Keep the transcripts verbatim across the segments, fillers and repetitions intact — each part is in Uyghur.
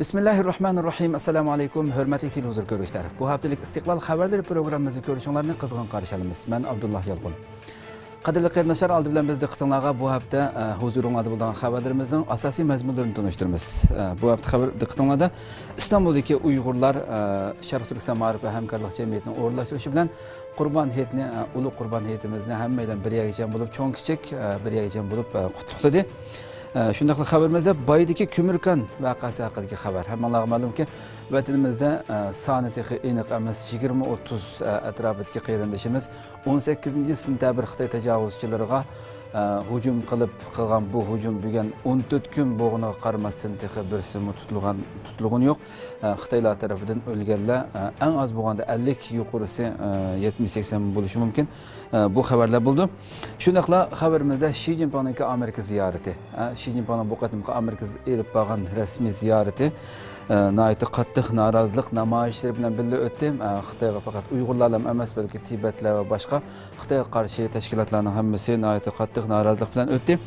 بىسمىللاھىررەھمانىررەھىم. ئەسسالامۇئەلەيكۇم، ھۆرمەتلىك تېلېۋىزور كۆرگۈچىلەر. بۇ ھەپتىلىك ئىستىقلال خەۋەرلىرى پروگراممىمىزنى كۆرۈشۈڭلارنى قىزغىن قارشى ئالىمىز. مەن ئابدۇللا يالقۇن. قەدىرلىك قېرىنداشلار، ئالدى بىلەن بىز دىققىتىڭلارغا بۇ ھەپتە، ئە، ھۇزۇرۇڭلاردا بولىدىغان خەۋەرلىرىمىزنىڭ ئاساسىي مەزمۇنلىرىنى تونۇشتۇرىمىز. ئە، بۇ ھەپتە خەۋەر دىققىتىڭلاردا ئىستانبۇلدىكى ئۇيغۇرلار، ئە، شەرقىي تۈركىستان مائارىپ ۋە ھەمكارلىق جەمئىيىتىنىڭ ئورۇنلاشتۇرۇشى بىلەن قۇربان ھېيتنى، ئە، ئۇلۇغ قۇربان ھېيتىمىزنى ھەممەيلەن بىر يەرگە جەم بولۇپ، چوڭ كىچىك، ئە، بىر يەرگە جەم بولۇپ، ئە، قۇتلۇقلىدى. ئە، شۇنداقلا خەۋىرىمىزدە بايدىكى كۆمۈركان ۋەقەسى ھەققىدىكى خەۋەر. ھەممىڭلارغا مەلۇمكى، ۋەتىنىمىزدە، ئە، سانى تېخى ئېنىق ئەمەس، يىگىرمە ئوتتۇز، ئە، ئەتراپىدىكى قېرىندىشىمىز ئون سەككىزىنچى سېنتەبىر خىتاي تاجاۋۇزچىلىرىغا، ئە، ھۇجۇم قىلىپ قىلغان بۇ ھۇجۇم بۈگۈن ئون تۆت كۈن بولغىنىغا قارىماستىن، تېخى بىرسىمۇ تۇتۇلغان، تۇتۇلغىنى يوق. ئە، خىتايلار تەرىپىدىن ئۆلگەنلەر، ئە، ئەڭ ئاز بولغاندا ئەللىك يۇقىرىسى، ئە، يەتمىش سەكسەن بولۇشى مۇمكىن. ئە، بۇ خەۋەرلەر بولدى. شۇنداقلا خەۋىرىمىزدە شى جىنپىڭنىڭكى ئامېرىكا زىيارىتى. ئە، شى جىنپىڭنىڭ بۇ قېتىمقى ئامېرىكا ئېلىپ بارغان رەسمىي زىيارىتى، ئە، ناھايىتى قاتتىق نارازىلىق نامايىشلىرى بىلەن بىللە ئۆتتى. ئە، خىتايغا پەقەت ئۇيغۇرلارلا ئەمەس، بەلكى تىبەتلەر ۋە باشقا خىتايغا قارشى تەشكىلاتلارنىڭ ھەممىسى ناھايىتى قاتتىق نارازىلىق بىلەن ئۆتتى.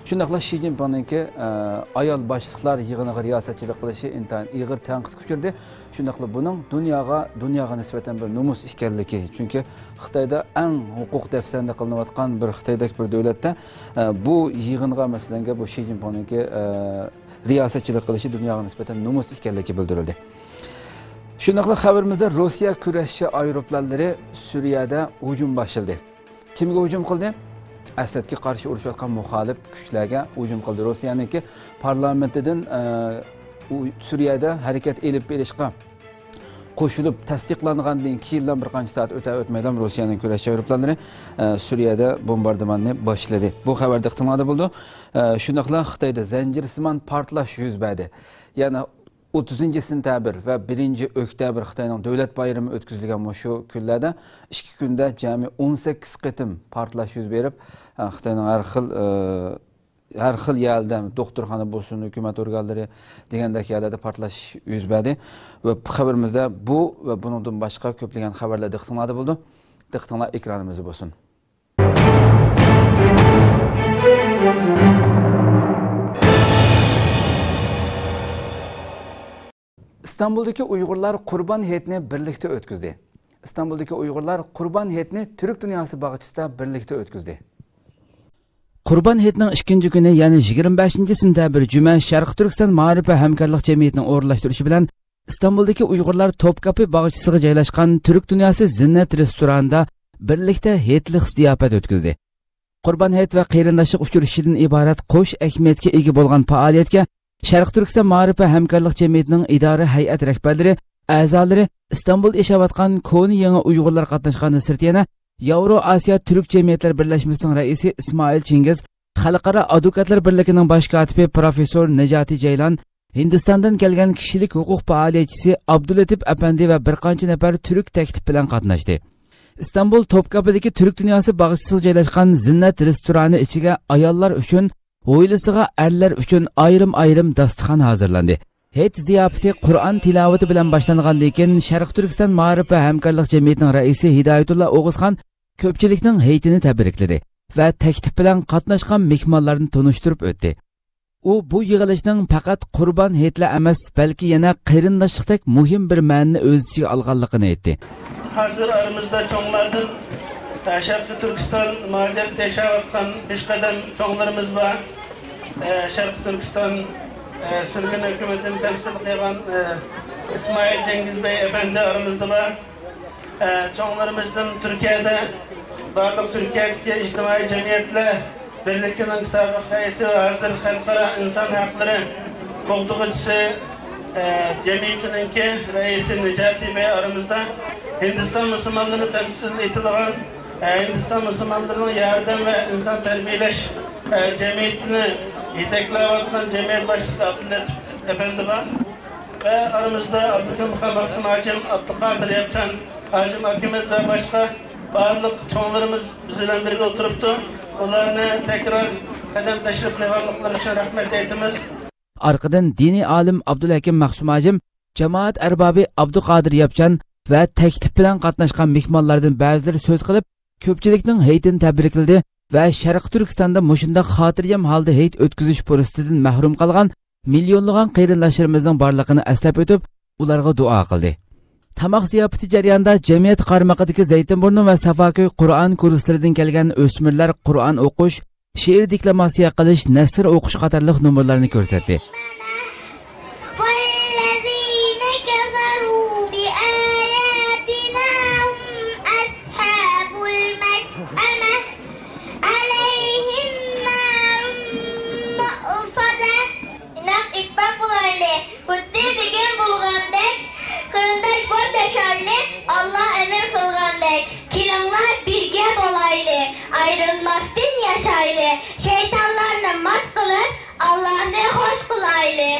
شۇنداقلا شى جىنپىڭنىڭكى، ئە، ئايال باشلىقلار يىغىنىغا رىياسەتچىلىك قىلىشى ئىنتايىن ئېغىر تەنقىدكە ئۇچرىدى. شۇنداقلا بۇنىڭ دۇنياغا، دۇنياغا نىسبەتەن بىر نومۇس ئىكەنلىكى، چۈنكى خىتايدا ئەڭ ھوقۇق دەپسەندە قىلىنىۋاتقان بىر خىتايدەك بىر دۆلەتتە، ئە، بۇ يىغىنغا، مەسىلەنگە، بۇ شى جىنپىڭنىڭكى، ئە، رىياسەتچىلىك قىلىشى دۇنياغا نىسبەتەن نومۇس ئىكەنلىكى بىلدۈرۈلدى. شۇنداقلا خەۋىرىمىزدە روسىيە كۈرەشچى ئايروپىلانلىرى سۈرىيەدە ھۇجۇم باشلىدى. كىمگە ھۇجۇم قىلدى؟ ئەسەدكە قارشى ئۇرۇشۇۋاتقان مۇخالىپ كۈچلەرگە ھۇجۇم قىلدى. روسىيەنىڭكى پارلامېنتىدىن، ئە، ئۇ سۈرىيەدە ھەرىكەت ئېلىپ بېرىشقا قوشۇلۇپ تەستىقلانغاندىن كېيىنلا بىر قانچە سائەت ئۆتەر ئۆتمەيلا روسىيەنىڭ كۈرەش ئايروپىلانلىرى، ئە، سۈرىيەدە بومباردىماننى باشلىدى. بۇ خەۋەر دىققىتىڭلاردا بولىدۇ. ئە، شۇنداقلا خىتايدا زەنجىرسىمان پارتلاش يۈز بەردى. يەنە ئوتتۇزىنچى سېنتەبىر ۋە بىرىنچى ئۆكتەبىر خىتاينىڭ دۆلەت بايرىمى ئۆتكۈزۈلگەن مۇشۇ كۈنلەردە ئىككى كۈندە جەمئىي ئون سەككىز قېتىم پارتلاش يۈز بېرىپ، ئە، خىتاينىڭ ھەر خىل، ئە، ھەر خىل يەردە، دوختۇرخانا بولسۇن، ھۆكۈمەت ئورگانلىرى دېگەندەك يەرلەردە پارتلاش يۈز بەردى. ۋە خەۋىرىمىزدە بۇ ۋە بۇنىڭدىن باشقا كۆپلىگەن خەۋەرلەر دىققىتىڭلاردا بولىدۇ. دىققىتىڭلار ئېكرانىمىزدا بولسۇن. ئىستانبۇلدىكى ئۇيغۇرلار قۇربان ھېيتنى بىرلىكتە ئۆتكۈزدى. ئىستانبۇلدىكى ئۇيغۇرلار قۇربان ھېيتنى تۈرك دۇنياسى باغچىسىدا بىرلىكتە ئۆتكۈزدى. قۇربان ھېيتنىڭ ئىككىنچى كۈنى، يەنى يىگىرمە بەشىنچى سېنتەبىر جۈمە، شەرقىي تۈركىستان مائارىپ ۋە ھەمكارلىق جەمئىيىتىنىڭ ئورۇنلاشتۇرۇشى بىلەن ئىستانبۇلدىكى ئۇيغۇرلار توپكاپى باغچىسىغا جايلاشقان تۈرك دۇنياسى زىننەت رېستورانىدا بىرلىكتە ھېيتلىق زىياپەت ئۆتكۈزدى. قۇربان ھېيت ۋە قېرىنداشلىق ئۇچرىشىشىدىن ئىبارەت قوش ئەھمىيەتكە ئىگە بولغان پائالىيەتكە شەرقىي تۈركىستان مائارىپ ۋە ھەمكارلىق جەمئىيىتىنىڭ ئىدارە ھەيئەت رەھبەرلىرى، ئەزالىرى، ئىستانبۇلدا ياشاۋاتقان كونا يېڭى ئۇيغۇرلار قاتناشقاندىن سىرت يەنە ياۋرو ئاسىيا تۈرك جەمئىيەتلەر بىرلەشمىسىنىڭ رەئىسى ئىسمائىل چىڭگىز، خەلقئارا ئادۋوكاتلار بىرلىكىنىڭ باش كاتىپى پروفېسسور نىجاتى جەيلان، ھىندىستاندىن كەلگەن كىشىلىك ھوقۇق پائالىيەتچىسى ئابدۇللېتىپ ئەپەندى ۋە بىر قانچە نەپەر تۈرك تەكلىپ بىلەن قاتناشتى. ئىستانبۇل توپكاپىدىكى تۈرك دۇنياسى باغچىسىغا جايلاشقان زىننەت رېستورانى ئىچىگە ئاياللار ئۈچۈن، ھويلىسىغا ئەرلەر ئۈچۈن ئايرىم-ئايرىم داستىخان ھازىرلاندى. ھېيت زىياپىتى قۇرئان تىلاۋىتى بىلەن باشلانغاندىن كېيىن، شەرقىي تۈركىستان مائارىپ ۋە ھەمكارلىق جەمئىيىتىنىڭ رەئىسى ھىدايەتۇللا ئوغۇزخان كۆپچىلىكنىڭ ھېيتىنى تەبرىكلىدى ۋە تەكلىپ بىلەن قاتناشقان مېھمانلارنى تونۇشتۇرۇپ ئۆتتى. ئۇ بۇ يىغىلىشنىڭ پەقەت قۇربان ھېيتلا ئەمەس، بەلكى يەنە قېرىنداشلىقتەك مۇھىم بىر مەنىنى ئۆز ئىچىگە ئالغانلىقىنى ئېيتتى. ھازىر ئارىمىزدا چوڭلاردىن، ئە، شەرقىي تۈركىستان مۇھاجىرەتتە ياشاۋاتقان پېشقەدەم چوڭلىرىمىز بار. ئە، شەرقىي تۈركىستان، ئە، سۈرگۈن ھۆكۈمىتىنى تەمسىل قىلغان، ئە، ئىسمائىل جەڭگىز بەي ئەپەندى ئارىمىزدا بار. ئە، چوڭلىرىمىزدىن تۈركىيەدە، بارلىق تۈركىيەدىكى ئىجتىمائىي جەمئىيەتلەر بىرلىكىنىڭ سابىق رەئىسى ۋە ھازىر خەلقئارا ئىنسان ھەقلىرى قوغدىغۇچىسى، ئە، جەمئىيىتىنىڭكى رەئىسى نىجاتى بەي ئارىمىزدا. ھىندىستان مۇسۇلمانلىرىنى تەمسىل ئېتىدىغان، ئە، ھىندىستان مۇسۇلمانلىرىنىڭ ياردەم ۋە ئىنسان تەربىيەلەش، ئە، جەمئىيىتىنى يېتەكلەۋاتقان جەمئىيەت باشلىقى ئابدۇللەتىپ ئەپەندى بار. ۋە ئارىمىزدا ئابدۇكىم خان، مەخسۇم ھاجىم، ئابدۇقادىر ياپچان ھاجىم ئاكىمىز ۋە باشقا بارلىق چوڭلىرىمىز بىز بىلەن بىرگە ئولتۇرۇپتۇ. ئۇلارنى تەكرار قەدەم تەشرىپ قىلغانلىقلىرى ئۈچۈن رەھمەت ئېيتىمىز. ئارقىدىن دىنىي ئالىم ئابدۇلھەكىم مەخسۇم ھاجىم، جامائەت ئەربابى ئابدۇقادىر ياپچان ۋە تەكلىپ بىلەن قاتناشقان مېھمانلاردىن بەزىلىرى سۆز قىلىپ، كۆپچىلىكنىڭ ھېيتىنى تەبرىكلىدى ۋە شەرقىي تۈركىستاندا مۇشۇنداق خاتىرجەم ھالدا ھېيت ئۆتكۈزۈش پۇرسىتىدىن مەھرۇم قالغان مىليونلىغان قېرىنداشلىرىمىزنىڭ بارلىقىنى ئەسلەپ ئۆتۈپ، ئۇلارغا دۇئا قىلدى. تاماق زىياپىتى جەريانىدا جەمئىيەت قارمىقىدىكى زەيتىنبۇرنۇ ۋە سافاكۆي قۇرئان كۇرسلىرىدىن كەلگەن ئۆسمۈرلەر قۇرئان ئوقۇش، شېئىر دېكلاماتسىيە قىلىش، نەسر ئوقۇش قاتارلىق نومۇرلارنى كۆرسەتتى. والذين كفروا بآياتنا هم أصحاب المشأمة عليهم نار مؤصدة. ئىناق ئىتتىپاق بولايلى، خۇددى بۈگۈن بولغاندەك، قېرىنداش بولۇپ ياشايلى، ئاللا ئەمىر قىلغاندەك. كېلىڭلار بىرگە بولايلى، ئايرىلماستىن ياشايلى، شەيتانلارنى مات قىلىپ، ئاللانى خوش قىلايلى.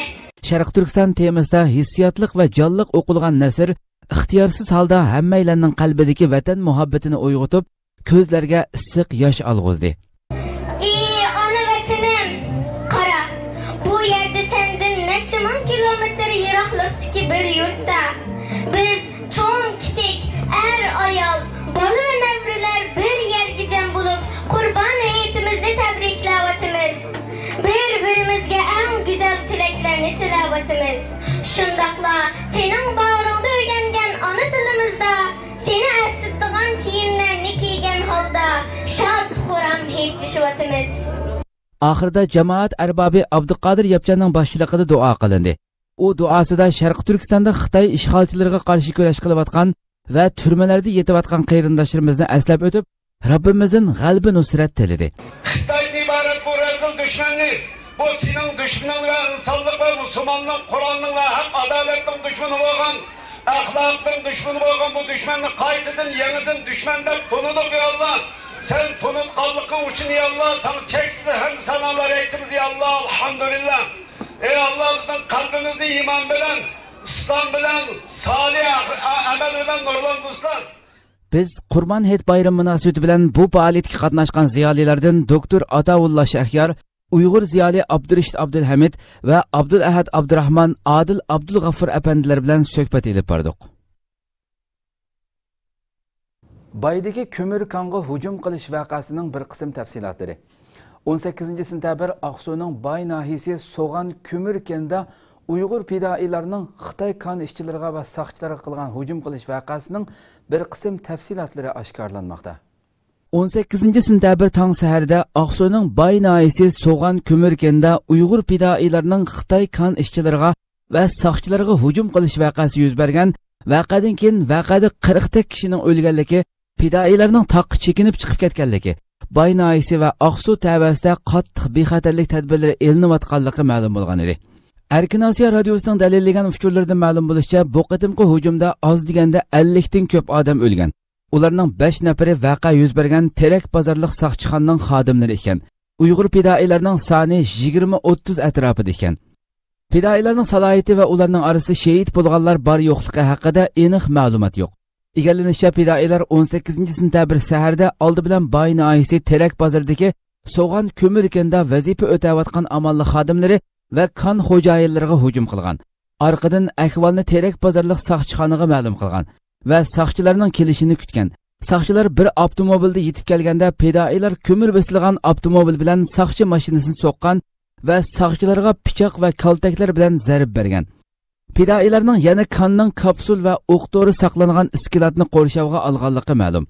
شەرقىي تۈركىستان تېمىسىدا ھېسسىياتلىق ۋە جانلىق ئوقۇلغان نەسر ئىختىيارسىز ھالدا ھەممەيلەننىڭ قەلبىدىكى ۋەتەن مۇھەببىتىنى ئويغىتىپ، كۆزلەرگە ئىسسىق ياش ئالغۇزدى. ئى ئانا ۋەتىنىم، قارا، بۇ يەردە سەندىن نەچچە مىڭ كىلومېتىر يىراقلىقتىكى بىر يۇرتتا، بىز چوڭ-كىچىك، ئەر-ئايال، بالا ۋە نەۋرىلەر بىر يەرگە جەم بولۇپ، قۇربان ھېيتىمىزنى تەبرىكلەۋاتىمىز. بىر-بىرىمىزگە ئەڭ گۈزەل تىلەكلەرنى تىلەۋاتىمىز. شۇنداقلا سېنىڭ باغرىڭدا ئۆگەنگەن ئانا تىلىمىزدا سېنى ئەسلىتىدىغان كىيىملەرنى كىيگەن ھالدا شاد-خۇرام ھېيتلىشىۋاتىمىز. ئاخىرىدا جامائەت ئەربابى ئابدۇقادىر ياپچاننىڭ باشچىلىقىدا دۇئا قىلىندى. ئۇ دۇئاسىدا شەرقىي تۈركىستاندا خىتاي ئىشغالچىلىرىغا قارشى كۈرەش قىلىۋاتقان ۋە تۈرمىلەردە يېتىۋاتقان قېرىنداشلىرىمىزنى ئەسلەپ ئۆتۈپ، رەببىمىزدىن غەلىبە نۇسرەت تىلىدى. خىتايدىن ئىبارەت بۇ رەزىل دۈشمەننى، بۇ سېنىڭ دۈشمىنىڭ ۋە ئىنسانلىق ۋە مۇسۇلماننىڭ، قۇرئاننىڭ ۋە ھەق ئادالەتنىڭ دۈشمىنى بولغان، ئەخلاقنىڭ دۈشمىنى بولغان بۇ دۈشمەننى قايتىدىن يېڭىدىن دۈشمەن دەپ تونۇدۇق، يا ئاللا. سەن تونۇتقانلىقىڭ ئۈچۈن، يا ئاللا، ساڭا چەكسىز ھەمدۇ سانالار ئېيتىمىز، يا ئاللا، ئەلھەمدۇلىللا. ئەي ئاللا، بىزنىڭ قەلبىمىزنى ئىمان بىلەن، ئىسلام بىلەن، سالىھ ئەمەل بىلەن نۇرلاندۇرسۇن. بىز قۇربان ھېيت بايرىمى مۇناسىۋىتى بىلەن بۇ پائالىيەتكە قاتناشقان زىيالىيلاردىن دوكتور ئاتاۋۇللا شەھيار، ئۇيغۇر زىيالىي ئابدۇرېشىت ئابدۇلھەمىد ۋە ئابدۇلئەھەد ئابدۇراخمان، ئادىل ئابدۇلغەفۇر ئەپەندىلەر بىلەن سۆھبەت ئېلىپ باردۇق. بايدىكى كۆمۈر كانغا ھۇجۇم قىلىش ۋەقەسىنىڭ بىر قىسىم تەپسىلاتلىرى. ئون سەككىزىنچى سېنتەبىر ئاقسۇنىڭ باي ناھىيىسى سوغان كۆمۈر كېنىدا ئۇيغۇر پىدائىيلارنىڭ خىتاي كان ئىشچىلىرىغا ۋە ساقچىلارغا قىلغان ھۇجۇم قىلىش ۋەقەسىنىڭ بىر قىسىم تەپسىلاتلىرى ئاشكارىلانماقتا. ئون سەككىزىنچى سېنتەبىر تاڭ سەھەردە ئاقسۇنىڭ باي ناھىيىسى سوغان كۆمۈر كېنىدا ئۇيغۇر پىدائىيلارنىڭ خىتاي كان ئىشچىلىرىغا ۋە ساقچىلارغا ھۇجۇم قىلىش ۋەقەسى يۈز بەرگەن. ۋەقەدىن كېيىن ۋەقەدە قىرىقتەك كىشىنىڭ ئۆلگەنلىكى، پىدائىيلارنىڭ تاغقا چېكىنىپ چىقىپ كەتكەنلىكى، باي ناھىيىسى ۋە ئاقسۇ تەۋەسىدە قاتتىق بىخەتەرلىك تەدبىرلىرى ئېلىنىۋاتقانلىقى مەلۇم بولغان ئىدى. ئەركىن ئاسىيا رادىيوسىنىڭ دەلىللىگەن ئۇچۇرلىرىدىن مەلۇم بولۇشىچە، بۇ قېتىمقى ھۇجۇمدا ئاز دېگەندە ئەللىكتىن كۆپ ئادەم ئۆلگەن. ئۇلارنىڭ بەش نەپىرى ۋەقە يۈز بەرگەن تېرەك بازارلىق ساقچىخانىنىڭ خادىملىرى ئىكەن. ئۇيغۇر پىدائىيلارنىڭ سانى يىگىرمە ئوتتۇز ئەتراپىدا ئىكەن. پىدائىيلارنىڭ سالاھىيىتى ۋە ئۇلارنىڭ ئارىسىدا شېھىت بولغانلار بار يوقلۇقى ھەققىدە ئېنىق مەلۇمات يوق. ئىگىلىنىشىچە، پىدائىيلار ئون سەككىزىنچى سېنتەبىر سەھەردە ئالدى بىلەن باي ناھىيىسى تېرەك بازىرىدىكى سوغان كۆمۈر كېنىدا ۋەزىپە ئۆتەۋاتقان ئامانلىق خادىملىرى ۋە كان خوجايىنلىرىغا ھۇجۇم قىلغان. ئارقىدىن ئەھۋالنى تېرەك بازارلىق ساقچىخانىغا مەلۇم قىلغان ۋە ساقچىلارنىڭ كېلىشىنى كۈتكەن. ساقچىلار بىر ئاپتوموبىلدا يېتىپ كەلگەندە، پىدائىيلار كۆمۈر بېسىلغان ئاپتوموبىل بىلەن ساقچى ماشىنىسىنى سوققان ۋە ساقچىلارغا پىچاق ۋە كالتەكلەر بىلەن زەربە بەرگەن. پىدائىيلارنىڭ يەنە كاننىڭ كاپسۇل ۋە ئوق دورا ساقلانغان ئىسكىلاتنى قورشاۋغا ئالغانلىقى مەلۇم.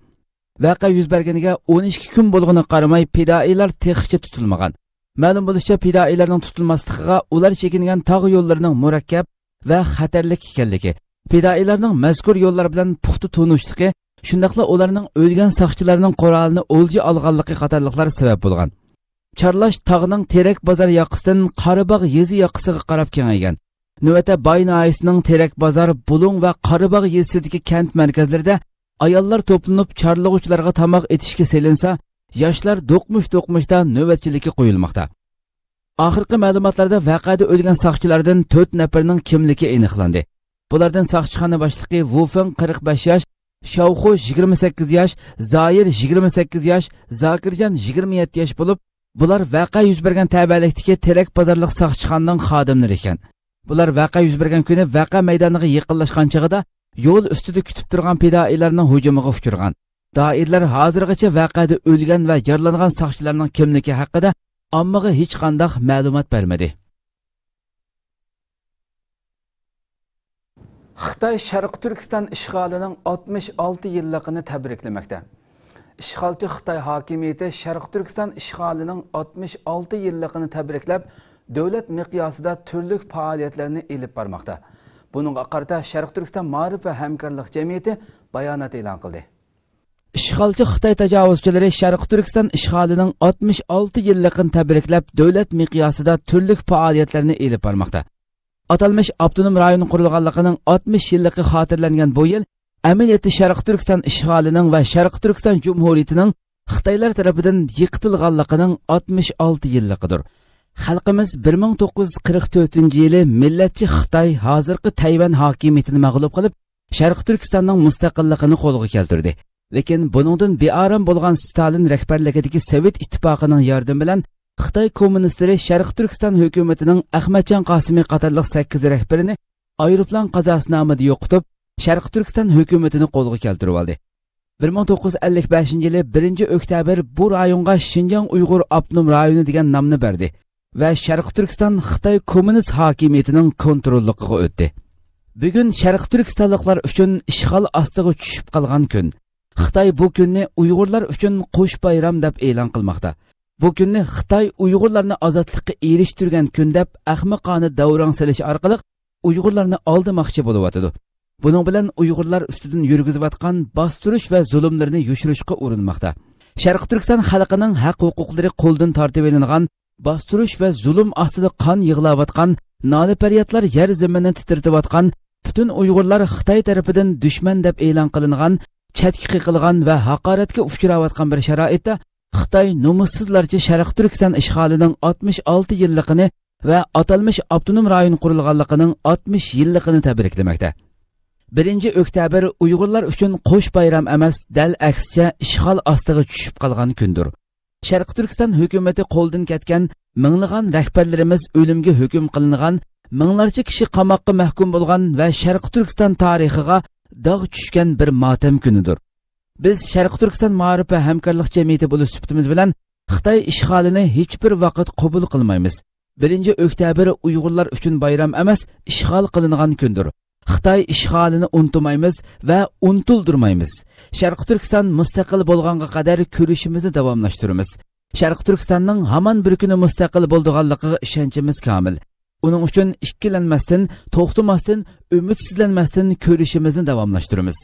ۋەقە يۈز بەرگىنىگە ئون ئىككى كۈن بولغىنىغا قارىماي، پىدائىيلار تېخىچە تۇتۇلمىغان. مەلۇم بولۇشىچە، پىدائىيلارنىڭ تۇتۇلماسلىقىغا ئۇلار چېكىنگەن تاغ يوللىرىنىڭ مۇرەككەپ ۋە خەتەرلىك ئىكەنلىكى، پىدائىيلارنىڭ مەزكۇر يوللار بىلەن پۇختا تونۇشلۇقى، شۇنداقلا ئۇلارنىڭ ئۆلگەن ساقچىلارنىڭ قورالىنى ئولجا ئالغانلىقى قاتارلىقلار سەۋەب بولغان. چارلاش تاغنىڭ تېرەك بازار ياقىسىدىن قاراباغ يېزا ياقىسىغا قاراپ كېڭەيگەن. نۆۋەتتە باي ناھىيىسىنىڭ تېرەك بازار، بۇلۇڭ ۋە قاراباغ يېزىسىدىكى كەنت مەركەزلىرىدە ئاياللار توپلىنىپ، چارلىغۇچىلارغا تاماق ئېتىشكە سېلىنسا، ياشلار دوقمۇش-دوقمۇشتا نۆۋەتچىلىككە قويۇلماقتا. ئاخىرقى مەلۇماتلاردا ۋەقەدە ئۆلگەن ساقچىلاردىن تۆت نەپىرىنىڭ كىملىكى ئېنىقلاندى. بۇلاردىن ساقچىخانا باشلىقى ۋۇفېڭ قىرىق بەش ياش، شاۋخۇ يىگىرمە سەككىز ياش، زايىر يىگىرمە سەككىز ياش، زاكىرجان يىگىرمە يەتتە ياش بولۇپ، بۇلار ۋەقە يۈز بەرگەن تەۋەلىكتىكى تېرەك بازارلىق ساقچىخانىنىڭ خادىملىرى ئىكەن. بۇلار ۋەقە يۈز بەرگەن كۈنى ۋەقە مەيدانىغا يېقىنلاشقان چېغىدا يول ئۈستىدە كۈتۈپ تۇرغان پىدائىيلارنىڭ ھۇجۇمىغا ئۇچرىغان. دائىرىلەر ھازىرغىچە ۋەقەدە ئۆلگەن ۋە يارىلانغان ساقچىلارنىڭ كىملىكى ھەققىدە ئاممىغا ھېچقانداق مەلۇمات بەرمىدى. خىتاي شەرقىي تۈركىستان ئىشغالىنىڭ ئاتمىش ئالتە يىللىقىنى تەبرىكلىمەكتە. ئىشغالچى خىتاي ھاكىمىيىتى شەرقىي تۈركىستان ئىشغالىنىڭ ئاتمىش ئالتە يىللىقىنى تەبرىكلەپ، دۆلەت مىقياسىدا تۈرلۈك پائالىيەتلەرنى ئېلىپ بارماقتا. بۇنىڭغا قارىتا شەرقىي تۈركىستان مائارىپ ۋە ھەمكارلىق جەمئىيىتى بايانات ئېلان قىلدى. ئىشغالچى خىتاي تاجاۋۇزچىلىرى شەرقىي تۈركىستان ئىشغالىنىڭ ئاتمىش ئالتە يىللىقىنى تەبرىكلەپ، دۆلەت مىقياسىدا تۈرلۈك پائالىيەتلەرنى ئېلىپ بارماقتا. ئاتالمىش ئاپتونوم رايون قۇرۇلغانلىقىنىڭ ئاتمىش يىللىقى خاتىرىلەنگەن بۇ يىل ئەمەلىيەتتە شەرقىي تۈركىستان ئىشغالىنىڭ ۋە شەرقىي تۈركىستان جۇمھۇرىيىتىنىڭ خىتايلار تەرىپىدىن يىقىتىلغانلىقىنىڭ ئاتمىش ئالتە يىللىقىدۇر. خەلقىمىز بىر مىڭ توققۇز يۈز قىرىق تۆتىنچى يىلى مىللەتچى خىتاي، ھازىرقى تەيۋەن ھاكىمىيىتىنى مەغلۇپ قىلىپ، شەرقىي تۈركىستاننىڭ مۇستەقىللىقىنى قولغا كەلتۈردى. لېكىن بۇنىڭدىن بىئارام بولغان ستالىن رەھبەرلىكىدىكى سوۋېت ئىتتىپاقىنىڭ ياردىمى بىلەن خىتاي كوممۇنىستلىرى شەرقىي تۈركىستان ھۆكۈمىتىنىڭ ئەخمەتجان قاسىمى قاتارلىق سەككىز رەھبىرىنى ئايروپىلان قازاسىنامىدا يوقىتىپ، شەرقىي تۈركىستان ھۆكۈمىتىنى قولغا كەلتۈرۈۋالدى. بىر مىڭ توققۇز يۈز ئەللىك بەشىنچى يىلى بىرىنچى ئۆكتەبىر بۇ رايونغا شىنجاڭ ئۇيغۇر ئاپتونوم رايونى دېگەن نامنى بەردى ۋە شەرقىي تۈركىستان خىتاي كوممۇنىست ھاكىمىيىتىنىڭ كونتروللۇقىغا ئۆتتى. بۈگۈن شەرقىي تۈركىستانلىقلار ئۈچۈن ئىشغال ئاستىغا چۈشۈپ قالغان كۈن. خىتاي بۇ كۈننى ئۇيغۇرلار ئۈچۈن قوش بايرام دەپ ئېلان قىلماقتا. بۇ كۈننى خىتاي ئۇيغۇرلارنى ئازادلىققا ئېرىشتۈرگەن كۈن دەپ ئەخمىقانە دەۋراڭ سېلىش ئارقىلىق ئۇيغۇرلارنى ئالدىماقچى بولۇۋاتىدۇ. بۇنىڭ بىلەن ئۇيغۇرلار ئۈستىدىن يۈرگۈزۈۋاتقان باستۇرۇش ۋە زۇلۇملىرىنى يوشۇرۇشقا ئۇرۇنماقتا. شەرقىي تۈركىستان خەلقىنىڭ ھەق-ھوقۇقلىرى قولدىن تارتىۋېلىنغان، باستۇرۇش ۋە زۇلۇم ئاستىدا قان يىغلاۋاتقان، نالە-پەريادلار يەر-زېمىننى تىترىتىۋاتقان، پۈتۈن ئۇيغۇرلار خىتاي تەرىپىدىن دۈشمەن دەپ ئېلان قىلىنغان، چەتكە قېقىلغان ۋە ھاقارەتكە ئۇچراۋاتقان بىر شارائىتتا، خىتاي نومۇسسىزلارچە شەرقىي تۈركىستان ئىشغالىنىڭ ئاتمىش ئالتە يىللىقىنى ۋە ئاتالمىش ئاپتونوم رايون قۇرۇلغانلىقىنىڭ ئاتمىش يىللىقىنى تەبرىكلىمەكتە. بىرىنچى ئۆكتەبىر ئۇيغۇرلار ئۈچۈن قوش بايرام ئەمەس، دەل ئەكسىچە ئىشغال ئاستىغا چۈشۈپ قالغان كۈندۇر. شەرقىي تۈركىستان ھۆكۈمىتى قولدىن كەتكەن، مىڭلىغان رەھبەرلىرىمىز ئۆلۈمگە ھۆكۈم قىلىنغان، مىڭلارچە كىشى قاماققا مەھكۇم بولغان ۋە شەرقىي تۈركىستان تارىخىغا داغ چۈشكەن بىر ماتەم كۈنىدۇر. بىز شەرقىي تۈركىستان مائارىپ ۋە ھەمكارلىق جەمئىيىتى بولۇش سۈپىتىمىز بىلەن خىتاي ئىشغالىنى ھېچبىر ۋاقىت قوبۇل قىلمايمىز. بىرىنچى ئۆكتەبىر ئۇيغۇرلار ئۈچۈن بايرام ئەمەس، ئىشغال قىلىنغان كۈندۇر. خىتاي ئىشغالىنى ئۇنتۇمايمىز ۋە ئۇنتۇلدۇرمايمىز. شەرقىي تۈركىستان مۇستەقىل بولغانغا قەدەر كۈرىشىمىزنى داۋاملاشتۇرىمىز. شەرقىي تۈركىستاننىڭ ھامان بىر كۈنى مۇستەقىل بولىدىغانلىقىغا ئىشەنچىمىز كامىل. ئۇنىڭ ئۈچۈن ئىككىلەنمەستىن، توختىماستىن، ئۈمىدسىزلەنمەستىن كۈرىشىمىزنى داۋاملاشتۇرىمىز.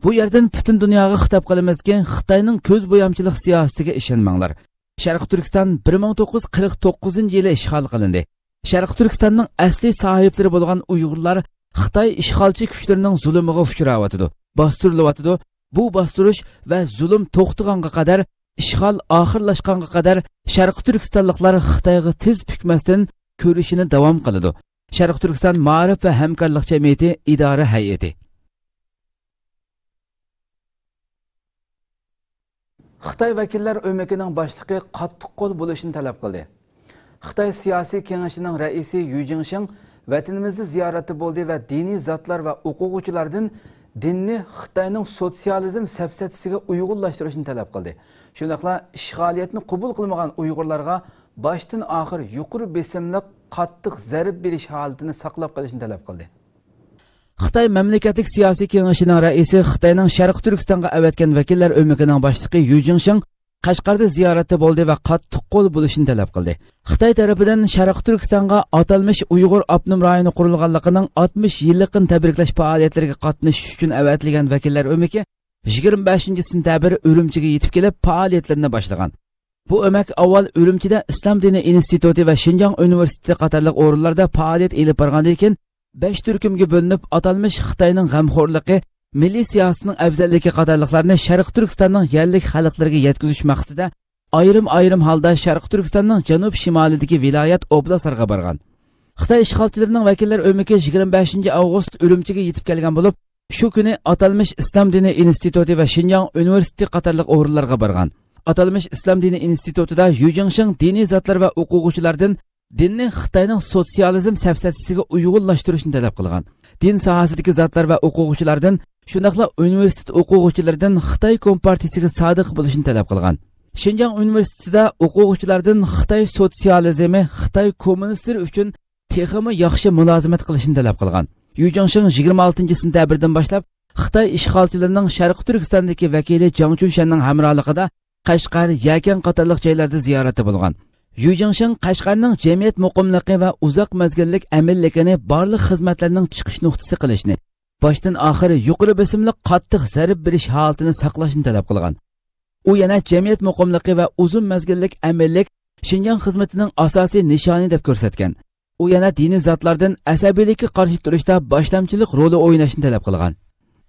بۇ يەردىن پۈتۈن دۇنياغا خىتاب قىلىمىزكى، خىتاينىڭ كۆز بويامچىلىق سىياسىتىگە ئىشەنمەڭلار. شەرقىي تۈركىستان بىر مىڭ توققۇز يۈز قىرىق توققۇزىنچى يىلى ئىشغال قىلىندى. شەرقىي تۈركىستاننىڭ ئەسلى ساھىبلىرى بولغان ئۇيغۇرلار خىتاي ئىشغالچى كۈچلىرىنىڭ زۇلۇمىغا ئۇچراۋاتىدۇ، باستۇرۇلۇۋاتىدۇ. بۇ باستۇرۇش ۋە زۇلۇم توختىغانغا قەدەر، ئىشغال ئاخىرلاشقانغا قەدەر شەرقىي تۈركىستانلىقلار خىتايغا تىز پۈكمەستىن كۈرىشىنى داۋام قىلىدۇ. شەرقىي تۈركىستان مائارىپ ۋە ھەمكارلىق جەمئىيىتى ئىدارە ھەيئىتى. خىتاي ۋەكىللەر ئۆمىكىنىڭ باشلىقى قاتتىق قول بولۇشنى تەلەپ قىلدى. خىتاي سىياسىي كېڭىشىنىڭ رەئىسى يۈ جىڭشىڭ ۋەتىنىمىزدە زىيارەتتە بولدى ۋە دىنىي زاتلار ۋە ئوقۇغۇچىلاردىن دىننى خىتاينىڭ سوتسىيالىزم سەپسەتىسىگە ئۇيغۇنلاشتۇرۇشنى تەلەپ قىلدى. شۇنداقلا ئىشغالىيەتنى قوبۇل قىلمىغان ئۇيغۇرلارغا باشتىن ئاخىر يۇقىرى بېسىملىق قاتتىق زەربە بېرىش ھالىتىنى ساقلاپ قېلىشنى تەلەپ قىلدى. خىتاي مەملىكەتلىك سىياسىي كېڭىشىنىڭ رەئىسى خىتاينىڭ شەرقىي تۈركىستانغا ئەۋەتكەن ۋەكىللەر ئۆمىكىنىڭ باشلىقى يۈ جىڭشىڭ قەشقەردە زىيارەتتە بولدى ۋە قاتتىق قول بولۇشنى تەلەپ قىلدى. خىتاي تەرىپىدىن شەرقىي تۈركىستانغا ئاتالمىش ئۇيغۇر ئاپتونوم رايونى قۇرۇلغانلىقىنىڭ ئاتمىش يىللىقىنى تەبرىكلەش پائالىيەتلىرىگە قاتنىشىش ئۈچۈن ئەۋەتىلگەن ۋەكىللەر ئۆمىكى يىگىرمە بەشىنچى سېنتەبىر ئۈرۈمچىگە يېتىپ كېلىپ، پائالىيەتلىرىنى باشلىغان. بۇ ئۆمەك ئاۋۋال ئۈرۈمچىدە ئىسلام دىنى ئىنستىتۇتى ۋە شىنجاڭ ئۇنىۋېرسىتېتى قاتارلىق ئورۇنلاردا پائالىيەت ئېلىپ بارغاندىن كېيىن، بەش تۈركۈمگە بۆلۈنۈپ، ئاتالمىش خىتاينىڭ غەمخورلۇقى، مىللىي سىياسىتىنىڭ ئەۋزەللىكى قاتارلىقلارنى شەرقىي تۈركىستاننىڭ يەرلىك خەلقلىرىگە يەتكۈزۈش مەقسىتىدە ئايرىم-ئايرىم ھالدا شەرقىي تۈركىستاننىڭ جەنۇب-شىمالىدىكى ۋىلايەت، ئوبلاستلارغا بارغان. خىتاي ئىشغالچىلىرىنىڭ ۋەكىللەر ئۆمىكى يىگىرمە بەشىنچى ئاۋغۇست ئۈرۈمچىگە يېتىپ كەلگەن بولۇپ، شۇ كۈنى ئاتالمىش ئىسلام دىنى ئىنستىتۇتى ۋە شىنجاڭ ئۇنىۋېرسىتېتى قاتارلىق ئورۇنلارغا بارغان. ئاتالمىش ئىسلام دىنى ئىنستىتۇتىدا يۈ جىڭشىڭ دىنىي زاتلار ۋە ئوقۇغۇچىلاردىن دىننى خىتاينىڭ سوتسىيالىزم سەپسەتىسىگە ئۇيغۇنلاشتۇرۇشنى تەلەپ قىلغان. دىن ساھەسىدىكى زاتلار ۋە ئوقۇغۇچىلاردىن، شۇنداقلا ئۇنىۋېرسىتېت ئوقۇغۇچىلىرىدىن خىتاي كومپارتىيىسىگە سادىق بولۇشنى تەلەپ قىلغان. شىنجاڭ ئۇنىۋېرسىتېتىدا ئوقۇغۇچىلاردىن خىتاي سوتسىيالىزمى، خىتاي كوممۇنىستلىرى ئۈچۈن تېخىمۇ ياخشى مۇلازىمەت قىلىشنى تەلەپ قىلغان. يۈ جىڭشىڭ يىگىرمە ئالتىنچى سېنتەبىردىن باشلاپ خىتاي ئىشغالچىلىرىنىڭ شەرقىي تۈركىستاندىكى ۋەكىلى جاڭ چۈنشەننىڭ ھەمراھلىقىدا قەشقەر، يەكەن قاتارلىق جايلاردا زىيارەتتە بولغان. يۈ جىڭشىڭ قەشقەرنىڭ جەمئىيەت مۇقىملىقى ۋە ئۇزاق مەزگىللىك ئەمىنلىكىنى بارلىق خىزمەتلەرنىڭ چىقىش نۇقتىسى قىلىشنى، باشتىن ئاخىر يۇقىرى بېسىملىق قاتتىق زەرب بېرىش ھالىتىنى ساقلاشنى تەلەپ قىلغان. ئۇ يەنە جەمئىيەت مۇقىملىقى ۋە ئۇزۇن مەزگىللىك ئەمىنلىك شىنجاڭ خىزمىتىنىڭ ئاساسىي نىشانى دەپ كۆرسەتكەن. ئۇ يەنە دىنىي زاتلاردىن ئەسەبىيلىككە قارشى تۇرۇشتا باشلامچىلىق رولى ئويناشنى تەلەپ قىلغان.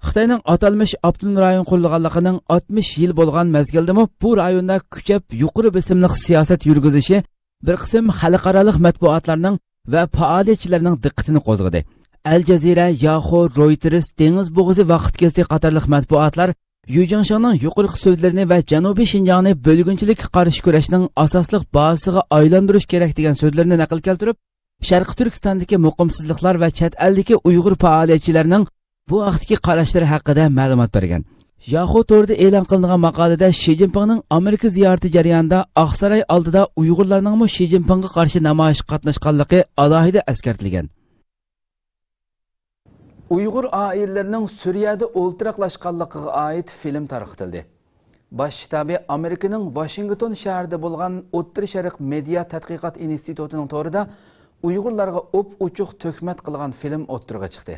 خىتاينىڭ ئاتالمىش ئاپتونوم رايون قۇرۇلغانلىقىنىڭ ئاتمىش يىل بولغان مەزگىلدىمۇ بۇ رايوندا كۈچەپ يۇقىرى بېسىملىق سىياسەت يۈرگۈزۈشى بىر قىسىم خەلقئارالىق مەتبۇئاتلارنىڭ ۋە پائالىيەتچىلەرنىڭ دىققىتىنى قوزغىدى. ئەل جەزىرە، ياخۇ، رويتېرس، دېڭىز بوغۇزى ۋاقىت گېزىتى قاتارلىق مەتبۇئاتلار يۈ جىڭشىڭنىڭ يۇقىرىقى سۆزلىرىنى ۋە جەنۇبىي شىنجاڭنى بۆلگۈنچىلىككە قارشى كۈرەشنىڭ ئاساسلىق بازىسىغا ئايلاندۇرۇش كېرەك دېگەن سۆزلىرىنى نەقىل كەلتۈرۈپ، شەرقىي تۈركىستاندىكى مۇقىمسىزلىقلار ۋە چەت ئەلدىكى ئۇيغۇر پائالىيەتچىلىرىنىڭ بۇ ھەقتىكى قاراشلىرى ھەققىدە مەلۇمات بەرگەن. ياخۇ تورىدا ئېلان قىلىنغان ماقالىدە شى جىنپىڭنىڭ ئامېرىكا زىيارىتى جەريانىدا ئاقساراي ئالدىدا ئۇيغۇرلارنىڭمۇ شى جىنپىڭغا قارشى نامايىشقا قاتناشقانلىقى ئالاھىدە ئەسكەرتىلگەن. ئۇيغۇر ئائىلىلىرىنىڭ سۈرىيەدە ئولتۇراقلاشقانلىقىغا ئائىت فىلىم تارقىتىلدى. باش شتابى ئامېرىكىنىڭ ۋاشىنگتون شەھىرىدە بولغان ئوتتۇرا شەرق مېدىيا تەتقىقات ئىنستىتۇتىنىڭ تورىدا ئۇيغۇرلارغا ئوپئوچۇق تۆھمەت قىلغان فىلىم ئوتتۇرىغا چىقتى.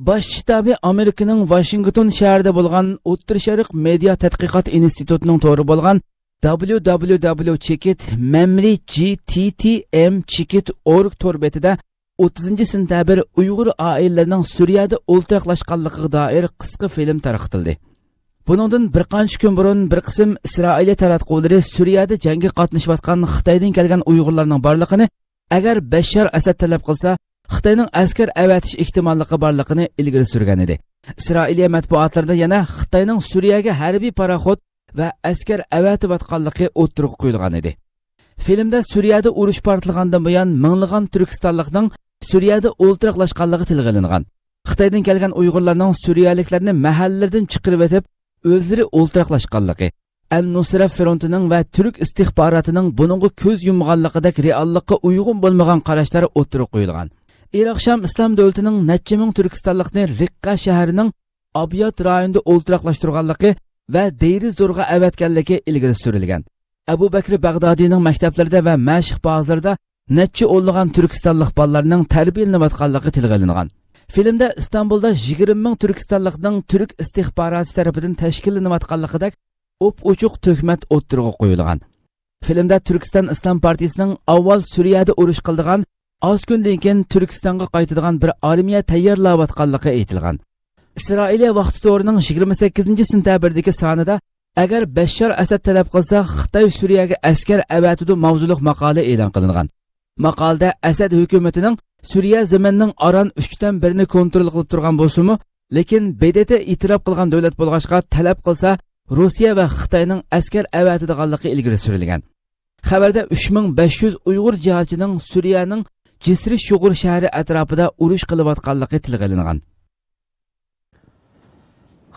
باش شتابى ئامېرىكىنىڭ ۋاشىنگتون شەھىرىدە بولغان ئوتتۇرا شەرق مېدىيا تەتقىقات ئىنستىتۇتىنىڭ تورى بولغان دابليۇ دابليۇ دابليۇ چېكىت مەمرى جى تى تى ئېم چېكىت ئورگ تور بېتىدە ئوتتۇزىنچى سېنتەبىر ئۇيغۇر ئائىلىلىرىنىڭ سۈرىيەدە ئولتۇراقلاشقانلىقىغا دائىر قىسقا فىلىم تارقىتىلدى. بۇنىڭدىن بىر قانچە كۈن بۇرۇن بىر قىسىم ئىسرائىلىيە تاراتقۇلىرى سۈرىيەدە جەڭگە قاتنىشىۋاتقان خىتايدىن كەلگەن ئۇيغۇرلارنىڭ بارلىقىنى، ئەگەر بەششار ئەسەد تەلەپ قىلسا، خىتاينىڭ ئەسكەر ئەۋەتىش ئېھتىماللىقى بارلىقىنى ئىلگىرى سۈرگەن ئىدى. ئىسرائىلىيە مەتبۇئاتلىرىدا يەنە خىتاينىڭ سۈرىيەگە ھەربىي پاراخوت ۋە ئەسكەر ئەۋەتىۋاتقانلىقى ئوتتۇرىغا قويۇلغان ئىدى. فىلىمدە سۈرىيەدە ئۇرۇش پارتلىغاندىن بۇيان مىڭلىغان تۈركىستانلىقنىڭ سۈرىيەدە ئولتۇراقلاشقانلىقى تىلغا ئېلىنغان. خىتايدىن كەلگەن ئۇيغۇرلارنىڭ سۈرىيەلىكلەرنى مەھەللىلىرىدىن چىقىرىۋېتىپ، ئۆزلىرى ئولتۇراقلاشقانلىقى، ئەل نۇسرە فرونتىنىڭ ۋە تۈرك ئىستىخباراتىنىڭ بۇنىڭغا كۆز يۇمغانلىقىدەك رېئاللىققا ئۇيغۇن بولمىغان قاراشلار ئوتتۇرىغا قويۇلغان. ئىراق شام ئىسلام دۆلىتىنىڭ نەچچە مىڭ تۈركىستانلىقنى رىققە شەھىرىنىڭ ئابيات رايونىدا ئولتۇراقلاشتۇرغانلىقى ۋە دېيرى زورغا ئەۋەتكەنلىكى ئىلگىرى سۈرۈلگەن. ئەبۇ بەكرى بەغدادىينىڭ مەكتەپلىرىدە ۋە مەشىق بازىرىدا نەچچە ئونلىغان تۈركىستانلىق بالىلارنىڭ تەربىيەلىنىۋاتقانلىقى تىلغا ئېلىنغان. فىلىمدە ئىستانبۇلدا يىگىرمە مىڭ تۈركىستانلىقنىڭ تۈرك ئىستىخباراتى تەرىپىدىن تەشكىللىنىۋاتقانلىقىدەك ئوپئوچۇق تۆھمەت ئوتتۇرىغا قويۇلغان. فىلىمدە تۈركىستان ئىسلام پارتىيىسىنىڭ ئاۋۋال سۈرىيەدە ئۇرۇش قىلىدىغان، ئاز كۈندىن كېيىن تۈركىستانغا قايتىدىغان بىر ئارمىيە تەييارلاۋاتقانلىقى ئېيتىلغان. ئىسرائىلىيە ۋاقتى تورىنىڭ يىگىرمە سەككىزىنچى سېنتەبىردىكى سانىدا، ئەگەر بەششار ئەسەد تەلەپ قىلسا، خىتاي سۈرىيەگە ئەسكەر ئەۋەتىدۇ ماۋزۇلۇق ماقالە ئېلان قىلىنغان. ماقالىدە ئەسەد ھۆكۈمىتىنىڭ سۈرىيە زېمىنىنىڭ ئاران ئۈچتىن بىرىنى كونترول قىلىپ تۇرغان بولسىمۇ، لېكىن ب د ت ئېتىراپ قىلغان دۆلەت بولغاچقا، تەلەپ قىلسا، روسىيە ۋە خىتاينىڭ ئەسكەر ئەۋەتىدىغانلىقى ئىلگىرى سۈرۈلگەن. خەۋەردە ئۈچ مىڭ بەش يۈز ئۇيغۇر جىھادچىنىڭ سۈرىيەنىڭ جىسرى شۇغۇر شەھىرى ئەتراپىدا ئۇرۇش قىلىۋاتقانلىقى تىلغا ئېلىنغان.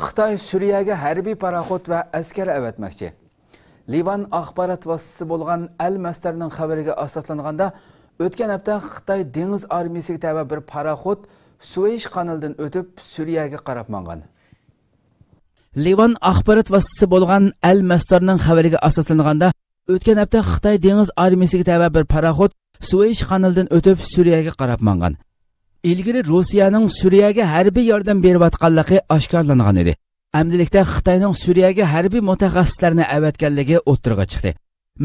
خىتاي سۈرىيەگە ھەربىي پاراخوت ۋە ئەسكەر ئەۋەتمەكچى. لىۋان ئاخبارات ۋاسىتىسى بولغان ئەل مەستەرنىڭ خەۋىرىگە ئاساسلانغاندا، ئۆتكەن ھەپتە خىتاي دېڭىز ئارمىيىسىگە تەۋە بىر پاراخوت سۇۋەيش قانىلىدىن ئۆتۈپ، سۈرىيەگە قاراپ ماڭغان. لىۋان ئاخبارات ۋاسىتىسى بولغان ئەل مەستەرنىڭ خەۋىرىگە ئاساسلانغاندا، ئۆتكەن ھەپتە خىتاي دېڭىز ئارمىيىسىگە تەۋە بىر پاراخوت سۇۋەيش قانىلىدىن ئۆتۈپ سۈرىيەگە قاراپ ماڭغان. ئىلگىرى روسىيەنىڭ سۈرىيەگە ھەربىي ياردەم بېرىۋاتقانلىقى ئاشكارىلانغان ئىدى. ئەمدىلىكتە خىتاينىڭ سۈرىيەگە ھەربىي مۇتەخەسسىسلەرنى ئەۋەتكەنلىكى ئوتتۇرىغا چىقتى.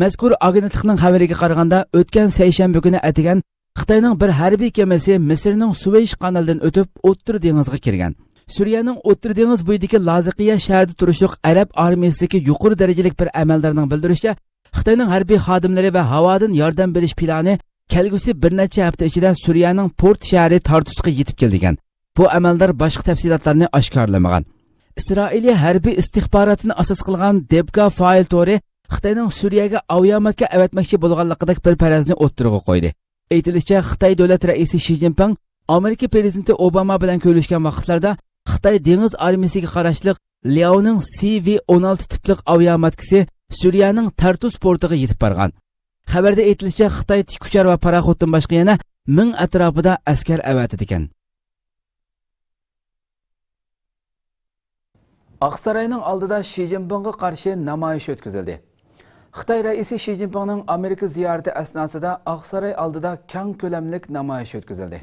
مەزكۇر ئاگېنتلىقنىڭ خەۋىرىگە قارىغاندا، ئۆتكەن سەيشەنبە كۈنى ئەتىگەن خىتاينىڭ بىر ھەربىي كېمىسى مىسىرنىڭ سۇۋەيش قانىلىدىن ئۆتۈپ ئوتتۇرا دېڭىزغا كىرگەن. سۈرىيەنىڭ ئوتتۇرا دېڭىز بويىدىكى لازىقىيە شەھىرىدە تۇرۇشلۇق ئەرەب ئارمىيىسىدىكى يۇقىرى دەرىجىلىك بىر ئەمەلدارنىڭ بىلدۈرۈشىچە، خىتاينىڭ ھەربىي خادىملىرى ۋە ھاۋادىن ياردەم بېرىش پىلانى كەلگۈسى بىر نەچچە ھەپتە ئىچىدە سۈرىيەنىڭ پورت شەھىرى تارتۇسقا يېتىپ كېلىدىكەن. بۇ ئەمەلدار باشقا تەپسىلاتلارنى ئاشكارىلىمىغان. ئىسرائىلىيە ھەربىي ئىستىخباراتىنى ئاساس قىلغان دېبكا فايىل تورى خىتاينىڭ سۈرىيەگە ئاۋىياماتكا ئەۋەتمەكچى بولغانلىقىدەك بىر پەرەزنى ئوتتۇرىغا قويدى. ئېيتىلىشىچە، خىتاي دۆلەت رەئىسى شى جىنپىڭ ئامېرىكا پىرېزىدېنتى ئوباما بىلەن كۆرۈشكەن ۋاقىتلاردا خىتاي دېڭىز ئارمىيىسىگە قاراشلىق لياۋنىڭ سى ۋى ئون ئالتە تىپلىق ئاۋىياماتكىسى سۈرىيەنىڭ تەرتۇس پورتىغا يېتىپ بارغان. خەۋەردە ئېيتىلىشىچە، خىتاي تىك ئۇچار ۋە پاراخوتتىن باشقا يەنە مىڭ ئەتراپىدا ئەسكەر ئەۋەتىدىكەن. ئاقساراينىڭ ئالدىدا شى جىنپىڭغا قارشى نامايىش ئۆتكۈزۈلدى. خىتاي رەئىسى شى جىنپىڭنىڭ ئامېرىكا زىيارىتى ئەسناسىدا ئاقساراي ئالدىدا كەڭ كۆلەملىك نامايىش ئۆتكۈزۈلدى.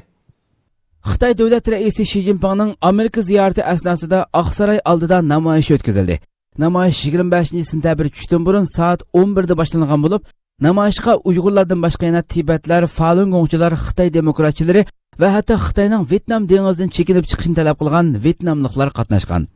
خىتاي دۆلەت رەئىسى شى جىنپىڭنىڭ ئامېرىكا زىيارىتى ئەسناسىدا ئاقساراي ئالدىدا نامايىش ئۆتكۈزۈلدى. نامايىش يىگىرمە بەشىنچى سېنتەبىر چۈشتىن بۇرۇن سائەت ئون بىردە باشلانغان بولۇپ، نامايىشقا ئۇيغۇرلاردىن باشقا يەنە تىبەتلەر، فالۇنگوڭچىلار، خىتاي دېموكراتچىلىرى ۋە ھەتتا خىتاينىڭ ۋيېتنام دېڭىزىدىن چېكىنىپ چىقىشىنى تەلەپ قىلغان ۋيېتناملىقلار قاتناشقان.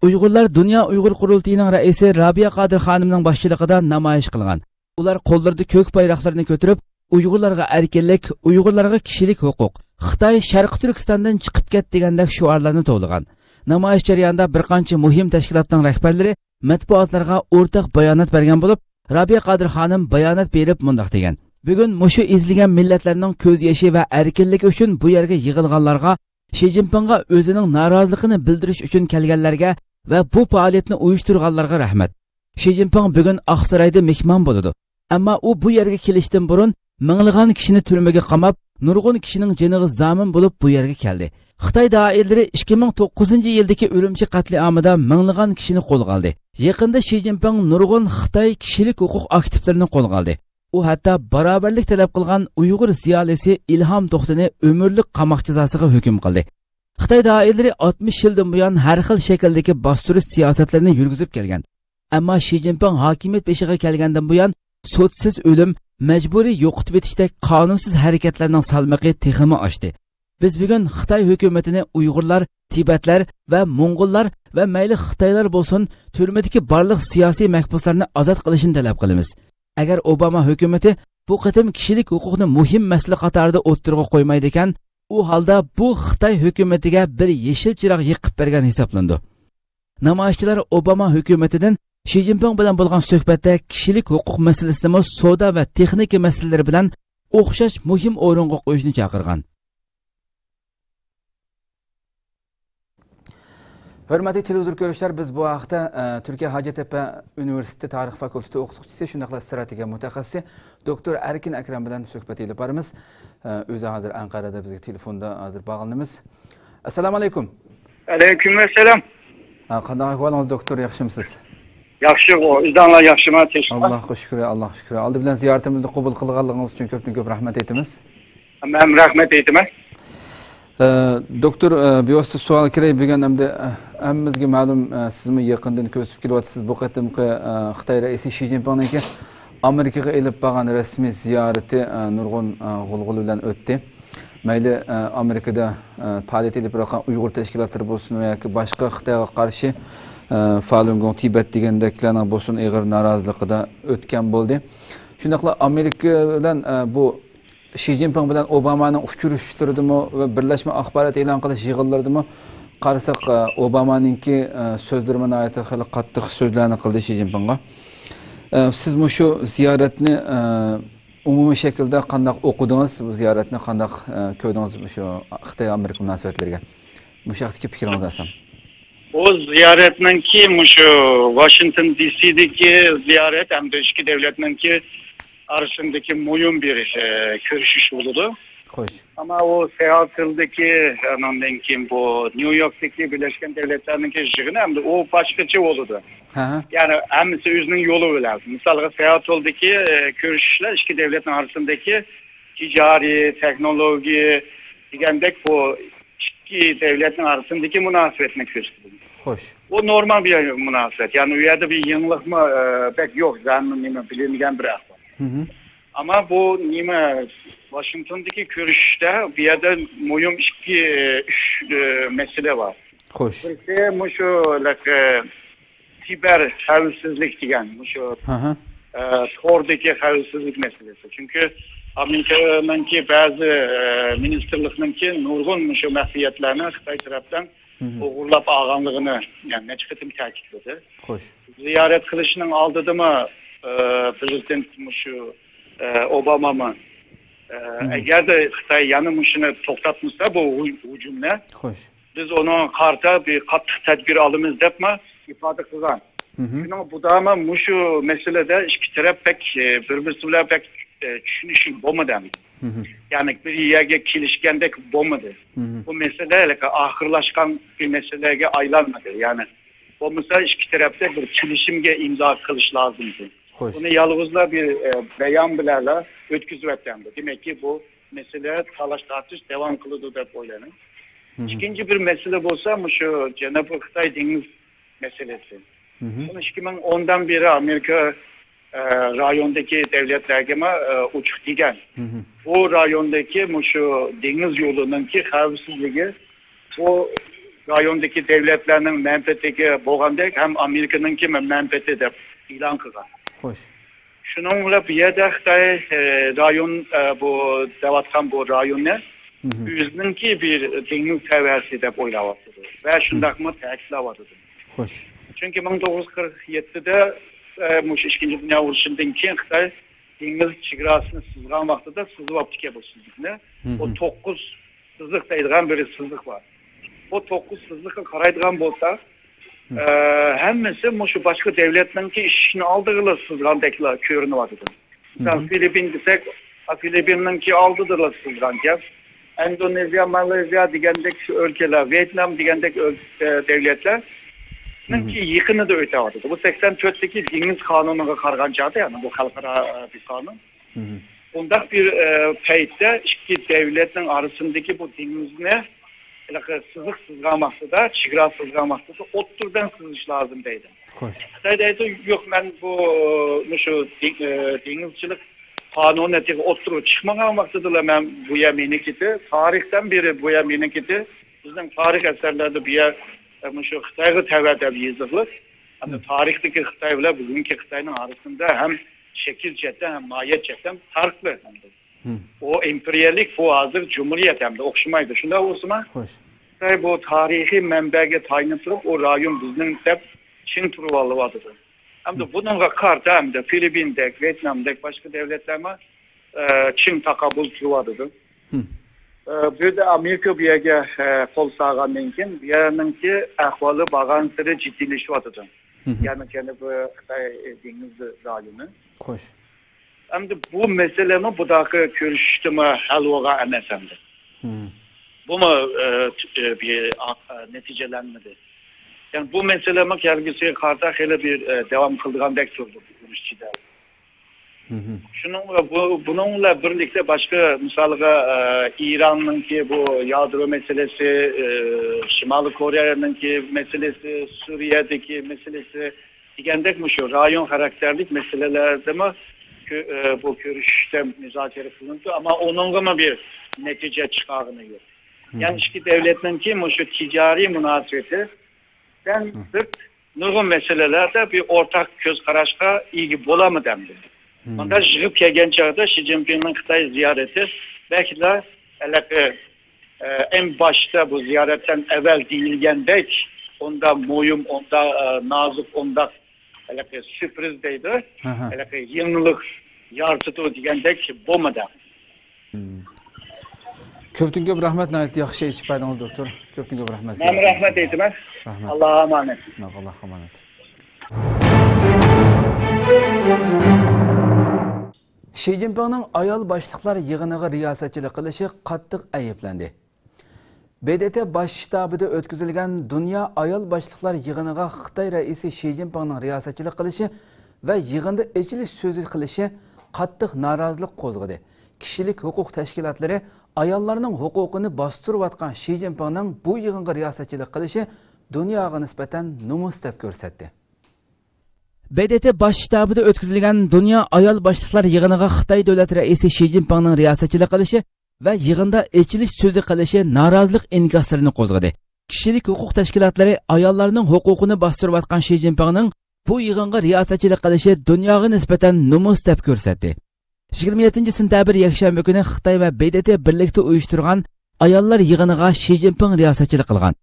ئۇيغۇرلار دۇنيا ئۇيغۇر قۇرۇلتىيىنىڭ رەئىسى رابىيە قادىر خانىمنىڭ باشچىلىقىدا نامايىش قىلغان. ئۇلار قوللىرىدا كۆك بايراقلىرىنى كۆتۈرۈپ، «ئۇيغۇرلارغا ئەركىنلىك، ئۇيغۇرلارغا كىشىلىك ھوقۇق، خىتاي شەرقىي تۈركىستاندىن چىقىپ كەت» دېگەندەك شوئارلارنى توۋلىغان. نامايىش جەريانىدا بىر قانچە مۇھىم تەشكىلاتنىڭ رەھبەرلىرى مەتبۇئاتلارغا ئورتاق بايانات بەرگەن بولۇپ، رابىيە قادىر خانىم بايانات بېرىپ مۇنداق دېگەن: «بۈگۈن مۇشۇ ئېزىلگەن مىللەتلەرنىڭ كۆز يېشى ۋە ئەركىنلىكى ئۈچۈن بۇ يەرگە يىغىلغانلارغا، شى جىنپىڭغا ئۆزىنىڭ نارازىلىقىنى بىلدۈرۈش ئۈچۈن كەلگەنلەرگە ۋە بۇ پائالىيەتنى ئۇيۇشتۇرغانلارغا رەھمەت. شى جىنپىڭ بۈگۈن ئاقسارايدا مېھمان بولىدۇ. ئەمما ئۇ بۇ يەرگە كېلىشتىن بۇرۇن مىڭلىغان كىشىنى تۈرمىگە قاماپ، نۇرغۇن كىشىنىڭ جېنىغا زامىن بولۇپ بۇ يەرگە كەلدى. خىتاي دائىرىلىرى ئىككى مىڭ توققۇزىنچى يىلدىكى ئۈرۈمچى قەتلىئامىدا مىڭلىغان كىشىنى قولغا ئالدى. يېقىندا شى جىنپىڭ نۇرغۇن خىتاي كىشىلىك ھوقۇق ئاكتىپلىرىنى قولغا ئالدى. ئۇ ھەتتا باراۋەرلىك تەلەپ قىلغان ئۇيغۇر زىيالىيسى ئىلھام توختىنى ئۆمۈرلۈك قاماق جازاسىغا ھۆكۈم قىلدى. خىتاي دائىرىلىرى ئاتمىش يىلدىن بۇيان ھەر خىل شەكىلدىكى باستۇرۇش سىياسەتلىرىنى يۈرگۈزۈپ كەلگەن. ئەمما شى جىنپىڭ ھاكىمىيەت بېشىغا كەلگەندىن بۇيان سوتسىز ئۆلۈم، مەجبۇرىي يوقىتىۋېتىشتەك قانۇنسىز ھەرىكەتلەرنىڭ سالمىقى تېخىمۇ ئاشتى. بىز بۈگۈن خىتاي ھۆكۈمىتىنى ئۇيغۇرلار، تىبەتلەر ۋە موڭغۇللار ۋە مەيلى خىتايلار بولسۇن، تۈرمىدىكى بارلىق سىياسىي مەھبۇسلارنى ئازاد قىلىشىنى تەلەپ قىلىمىز. ئەگەر ئوباما ھۆكۈمىتى بۇ قېتىم كىشىلىك ھوقۇقنى مۇھىم مەسىلە قاتارىدا ئوتتۇرىغا قويمايدىكەن، ئۇ ھالدا بۇ خىتاي ھۆكۈمىتىگە بىر يېشىل چىراغ يېقىپ بەرگەن ھېسابلىنىدۇ. نامايىشچىلار ئوباما ھۆكۈمىتىدىن شى جىنپىڭ بىلەن بولغان سۆھبەتتە كىشىلىك ھوقۇق مەسىلىسىنىمۇ سودا ۋە تېخنىكا مەسىلىلىرى بىلەن ئوخشاش مۇھىم ئورۇنغا قويۇشنى چاقىرغان. ھۆرمەتلىك تېلېۋىزور كۆرۈشلەر، بىز بۇ ھەقتە، ئە، تۈركىيە ھاجەتتەپە ئۇنىۋېرسىتېتى تارىخ فاكۇلتېتى ئوقۇتقۇچىسى، شۇنداقلا ئىستراتېگىيە مۇتەخەسسىسى دوكتور ئەركىن ئەكرەم بىلەن سۆھبەت ئېلىپ بارىمىز. ئە، ئۆزى ھازىر ئەنقەرەدە، بىزگە تېلېفوندا ھازىر باغلىنىمىز. ئەسسالامۇ ئەلەيكۇم. ئەلەيكۇم ئەسسالام. ھا، قانداق ئەھۋالىڭىز، دوكتور، ياخشىمۇسىز؟ ياخشى، ئۆزۈڭلار ياخشىمۇ، تىنچمۇ؟ ئاللاغا شۈكرى، ئاللاغا شۈكرى. ئالدى بىلەن زىيارىتىمىزنى قوبۇل قىلغانلىقىڭىز ئۈچۈن كۆپتىن كۆپ رەھمەت ئېيتىمىز. مەن رەھمەت ئېيتىمەن. ئە، دوكتور، ئە، بىۋاسىتە سوئال كىرەي. بۈگۈن ئەمدى، ئە، ھەممىمىزگە مەلۇم، ئە، سىزمۇ يېقىندىن كۆزىتىپ كېلىۋاتىسىز. بۇ قېتىمقى، ئە، خىتاي رەئىسى شى جىنپىڭنىڭكى ئامېرىكىغا ئېلىپ بارغان رەسمىي زىيارىتى، ئە، نۇرغۇن، ئە، غۇلغۇلا بىلەن ئۆتتى. مەيلى، ئە، ئامېرىكىدا، ئە، پائالىيەت ئېلىپ بېرىۋاتقان ئۇيغۇر تەشكىلاتلىرى بولسۇن ۋە ياكى باشقا خىتايغا قارشى، ئە، فالۇنگوڭ، تىبەت دېگەندەكلەرنىڭ بولسۇن ئېغىر نارازىلىقىدا ئۆتكەن بولدى. شۇنداقلا ئامېرىكا بىلەن، ئە، بۇ شى جىنپىڭ بىلەن ئوبامانىڭ ئۇچرىشىشلىرىدىمۇ ۋە بىرلەشمە ئاخبارات ئېلان قىلىش يىغىنلىرىدىمۇ قارىساق، ئە، ئوبامانىڭكى، ئە، سۆزلىرىمۇ ناھايىتى خېلى قاتتىق سۆزلەرنى قىلدى شى جىنپىڭغا. ئە، سىز مۇشۇ زىيارەتنى، ئە، ئومۇمىي شەكىلدە قانداق ئوقۇدىڭىز؟ بۇ زىيارەتنى قانداق، ئە، كۆردىڭىز مۇشۇ خىتاي-ئامېرىكا مۇناسىۋەتلىرىگە؟ مۇشۇ ھەقتىكى پىكرىڭىزنى ئالسام. بۇ زىيارەتنىڭكى مۇشۇ ۋاشىنگتون دى سىدىكى زىيارەت ھەمدە ئىككى دۆلەتنىڭكى ئارىسىندىكى مۇھىم بىر، ئە، كۆرۈشۈش بولىدۇ. خوش. ئەمما ئۇ سېئاتلدىكى، ئانىڭدىن كېيىن بۇ نيۇ يوركتىكى بىرلەشكەن دۆلەتلەرنىڭكى يىغىنى ھەمدە ئۇ باشقىچە بولىدۇ. ھە، ھە. يەنى ھەممىسى ئۆزىنىڭ يولى بىلەن. مىسالغا سېئاتلدىكى، ئە، كۆرۈشۈشلەر ئىككى دۆلەتنىڭ ئارىسىندىكى تىجارىي، تېخنولوگىيە دېگەندەك بۇ ئىككى دۆلەتنىڭ ئارىسىندىكى مۇناسىۋەتنى كۆرسىتىدۇ. خوش. بۇ نورمال بىر مۇناسىۋەت. يەنى ئۇ يەردە بىر يېڭىلىقمۇ، ئە، بەك يوق. زادى نېمە بىلىنگەن بىر ئەھۋال. ھە، ھە. ئەمما بۇ نېمە، ۋاشىنگتوندىكى كۆرۈشۈشتە بۇ يەردە مۇھىم ئىككى، ئۈچ، ئە، مەسىلە بار. خوش. بىرسى مۇشۇ، لەك، ئە، سىبېر خەۋپسىزلىك دېگەن، مۇشۇ، ھە، ھە. ئە، توردىكى خەۋپسىزلىك مەسىلىسى. چۈنكى ئامېرىكىنىڭكى بەزى، ئە، مىنىستىرلىقنىڭكى نۇرغۇن مۇشۇ مەخپىيەتلەرنى خىتاي تەرەپتىن ھە، ھە. ئوغرىلاپ ئالغانلىقىنى، يەنى نەچچە قېتىم تەكىتلىدى. خوش. زىيارەت قىلىشنىڭ ئالدىدىمۇ، ئە، پرېزىدېنت مۇشۇ، ئە، ئوبامامۇ، ئە، مم. ئەگەردە خىتاي يەنە مۇشۇنى توختاتمىسا، بۇ ھۇ-، ھۇجۇمنى، خوش. بىز ئۇنىڭغا قارىتا بىر قاتتىق تەدبىر ئالىمىز دەپمۇ ئىپادە قىلغان. مم. شۇنىڭ بۇدامى مۇشۇ مەسىلىدە ئىككى تەرەپ بەك، ئە، بىر-بىرسى بىلەن بەك، ئە، چۈشىنىشىپ بولمىدى. مم. يەنى بىر يەرگە كېلىشكەندەك بولمىدى. مم. بۇ مەسىلە ھېلىقى ئاخىرلاشقان بىر مەسىلىگە ئايلانمىدى. يەنى بولمىسا ئىككى تەرەپتە بىر كېلىشىمگە ئىمزا قىلىش لازىمكەن. خوش. بۇنى يالغۇزلا بىر، ئە، بايان بىلەنلا ئۆتكۈزۈۋەتەمدۇ. دېمەككى، بۇ مەسىلە تالاش-تارتىش داۋام قىلىدۇ دەپ ئويلايمەن. مھم. ئىككىنچى بىر مەسىلە بولسا، مۇشۇ جەنۇبىي خىتاي دېڭىز مەسىلىسى. مھم. بۇنى ئىككى مىڭ ئوندىن بېرى ئامېرىكا، ئە، رايوندىكى دۆلەتلەرگىمۇ، ئە، ئوچۇق دېگەن. مھم. بۇ رايوندىكى مۇشۇ دېڭىز يولىنىڭكى خەۋپسىزلىكى بۇ رايوندىكى دۆلەتلەرنىڭ مەنپەئەتىگە بولغاندەك ھەم ئامېرىكىنىڭكى مەنپەئەتى دەپ ئېلان قىلغان. خوش. شۇنىڭ بىلەن بۇ يەردە خىتاي، ئە، رايون، ئە، بۇ دەۋاتقان بۇ رايوننى مھم. ئۆزىنىڭكى بىر دېڭىز تەۋەسى دەپ ئويلاۋاتىدۇ ۋە مھم. شۇنداقمۇ تەكىتلەۋاتىدۇ. خوش. چۈنكى مىڭ توققۇز يۈز قىرىق يەتتىدە، ئە، مۇشۇ ئىككىنچى دۇنيا ئۇرۇشىدىن كېيىن خىتاي دېڭىز چېگراسىنى سىزغان ۋاقتىدا سىزىۋاپتىكەن بۇ سىزىقنى. مھم. ئۇ توققۇز سىزىق دەيدىغان بىر سىزىق بار. بۇ توققۇز سىزىققا قارايدىغان بولساق، مھم. ئە، ھەممىسى مۇشۇ باشقا دۆلەتنىڭكى ئىشىكىنى ئالدىغىلا سىزغاندەكلا كۆرۈنۈۋاتىدۇ. مىسال، مھم. فىلىپپىن دېسەك، فىلىپپىننىڭكى ئالدىدىلا سىزغانكەن. ئىندونېزىيە، مالايزىيە دېگەندەك شۇ ئۆلكىلەر، ۋيېتنام دېگەندەك ئۆل-، ئە، دۆلەتلەرنىڭكى مھم. يېقىنىدا ئۆتەۋاتىدۇ. بۇ سەكسەن تۆتتىكى دېڭىز قانۇنىغا قارىغان چاغدا، يەنى بۇ خەلقئارا، ئە، بىر قانۇن. مھم. بۇنداق بىر، ئە، پەيتتە ئىككى دۆلەتنىڭ ئارىسىندىكى بۇ دېڭىزنى ھېلىقى سىزىق سىزغان ۋاقتىدا، چېگرا سىزغان ۋاقتىدا ئوتتۇرىدىن سىزىش لازىم دەيدۇ. خوش. خىتاي دەيدۇ، يوق، مەن بۇ، مۇشۇ دې-، ئە، دېڭىزچىلىق قانۇنى تېخى ئوتتۇرىغا چىقمىغان ۋاقتىدىلا مەن بۇ يەر مېنىڭكىدى. تارىختىن بېرى بۇ يەر مېنىڭكىدى. بىزنىڭ تارىخ ئەسەرلەردە بۇ يەر، ئە، مۇشۇ خىتايغا تەۋە دەپ يېزىقلىق. ئەمدى مم. تارىختىكى خىتاي بىلەن بۈگۈنكى خىتاينىڭ ئارىسىندا ھەم شەكىل جەھەتتىن، ھەم ماھىيەت جەھەتتىن پەرقلىق ئەمدى. مم. ئۇ ئىمپېرىيەلىك، بۇ ھازىر جۇمھۇرىيەت ئەمدى ئوخشىمايدۇ. شۇنداق بولسىمۇ، خوش. خىتاي بۇ تارىخىي مەنبەگە تايىنىپ تۇرۇپ، ئۇ رايون بىزنىڭ دەپ چىڭ تۇرۇۋالىۋاتىدۇ. ئەمدى مم. بۇنىڭغا قارىتا ئەمدى فىلىپپىندەك، ۋيېتنامدەك باشقا دۆلەتلەرمۇ، ئە، چىڭ تاقابىل تۇرۇۋاتىدۇ. مم. ئە، بۇ يەردە ئامېرىكا بۇ يەرگە، ئە، قول سالغاندىن كېيىن، بۇ يەرنىڭكى ئەھۋالى بارغانسېرى جىددىيلىشىۋاتىدۇ. مم. يەنى، يەنى بۇ خىتاي دېڭىز رايونى. خوش. ئەمدى بۇ مەسىلىمۇ بۇداقى كۆرۈشۈشتىمۇ ھەل بولغان ئەمەس ئەمدى. مم. بۇمۇ، ئە، ت-، ئە، بىر، ئا، ئە، نەتىجىلەنمىدى. يەنى بۇ مەسىلىمۇ كەلگۈسىگە قارىتا خېلى بىر، ئە، داۋام قىلىدىغاندەك تۇرىدۇ بۇ ئۇرۇش چىدەر. مم. شۇنىڭ بۇ، بۇنىڭ بىلەن بىرلىكتە باشقا مىسالغا، ئە، ئىراننىڭكى بۇ يادرو مەسىلىسى، ئە، شىمالىي كورېيەنىڭكى مەسىلىسى، سۈرىيەدىكى مەسىلىسى، دېگەندەك مۇشۇ رايون خاراكتېرلىك مەسىلىلەردىمۇ كۆ-، ئە، بۇ كۆرۈشۈشتە مۇزاكىرە قىلىنىدۇ، ئەمما ئۇنىڭغىمۇ بىر نەتىجە چىقارغىنى يوق. مم. يەنى ئىككى دۆلەتنىڭكى مۇشۇ تىجارىي مۇناسىۋىتىدىن مم. سىرت نۇرغۇن مەسىلىلەردە بىر ئورتاق كۆز قاراشقا ئىگە بولالمىدى ئەمدى. مم. مۇنداق يىغىپ كەلگەن چاغدا شى جىنپىڭنىڭ خىتاي زىيارىتى بەكلا ھېلىقى ئە، ئەڭ باشتا بۇ زىيارەتتىن ئەۋۋەل دېيىلگەندەك، ئۇنداق مۇھىم، ئۇنداق، ئە، نازۇك، ئۇنداق ھېلىقى سۈرپرىز دەيدۇ، ئاھا. ھېلىقى يېڭىلىق يارىتىدۇ دېگەندەك بولمىدى. مم. كۆپتىن كۆپ رەھمەت، ناھايىتى ياخشى ئېچىپ بەردىڭىز، دوكتور. كۆپتىن كۆپ رەھمەت. مەن رەھمەت ئېيتىمەن. رەھمەت. ئاللاغا ئامانەت. ئاللاغا ئامانەت. شى جىنپىڭنىڭ ئايال باشلىقلار يىغىنىغا رىياسەتچىلىك قىلىشى قاتتىق ئەيىبلەندى. ب د ت باش شتابىدا ئۆتكۈزۈلگەن دۇنيا ئايال باشلىقلار يىغىنىغا خىتاي رەئىسى شى جىنپىڭنىڭ رىياسەتچىلىك قىلىشى ۋە يىغىندا ئېچىلىش سۆزى قىلىشى قاتتىق نارازىلىق قوزغىدى. كىشىلىك ھوقۇق تەشكىلاتلىرى ئاياللارنىڭ ھوقۇقىنى باستۇرۇۋاتقان شى جىنپىڭنىڭ بۇ يىغىنغا رىياسەتچىلىك قىلىشى دۇنياغا نىسبەتەن نومۇس دەپ كۆرسەتتى. ب د ت باش شتابىدا ئۆتكۈزۈلگەن دۇنيا ئايال باشلىقلار يىغىنىغا خىتاي دۆلەت رەئىسى شى جىنپىڭنىڭ رىياسەتچىلىك قىلىشى ۋە يىغىندا ئېچىلىش سۆزى قىلىشى نارازىلىق ئىنكاسلىرىنى قوزغىدى. كىشىلىك ھوقۇق تەشكىلاتلىرى ئاياللارنىڭ ھوقۇقىنى باستۇرۇۋاتقان شى جىنپىڭنىڭ بۇ يىغىنغا رىياسەتچىلىك قىلىشى دۇنياغا نىسبەتەن نومۇس دەپ كۆرسەتتى. يىگىرمە يەتتىنچى سېنتەبىر يەكشەنبە كۈنى خىتاي ۋە ب د ت بىرلىكتە ئۇيۇشتۇرغان ئاياللار يىغىنىغا شى جىنپىڭ رىياسەتچىلىك قىلغان.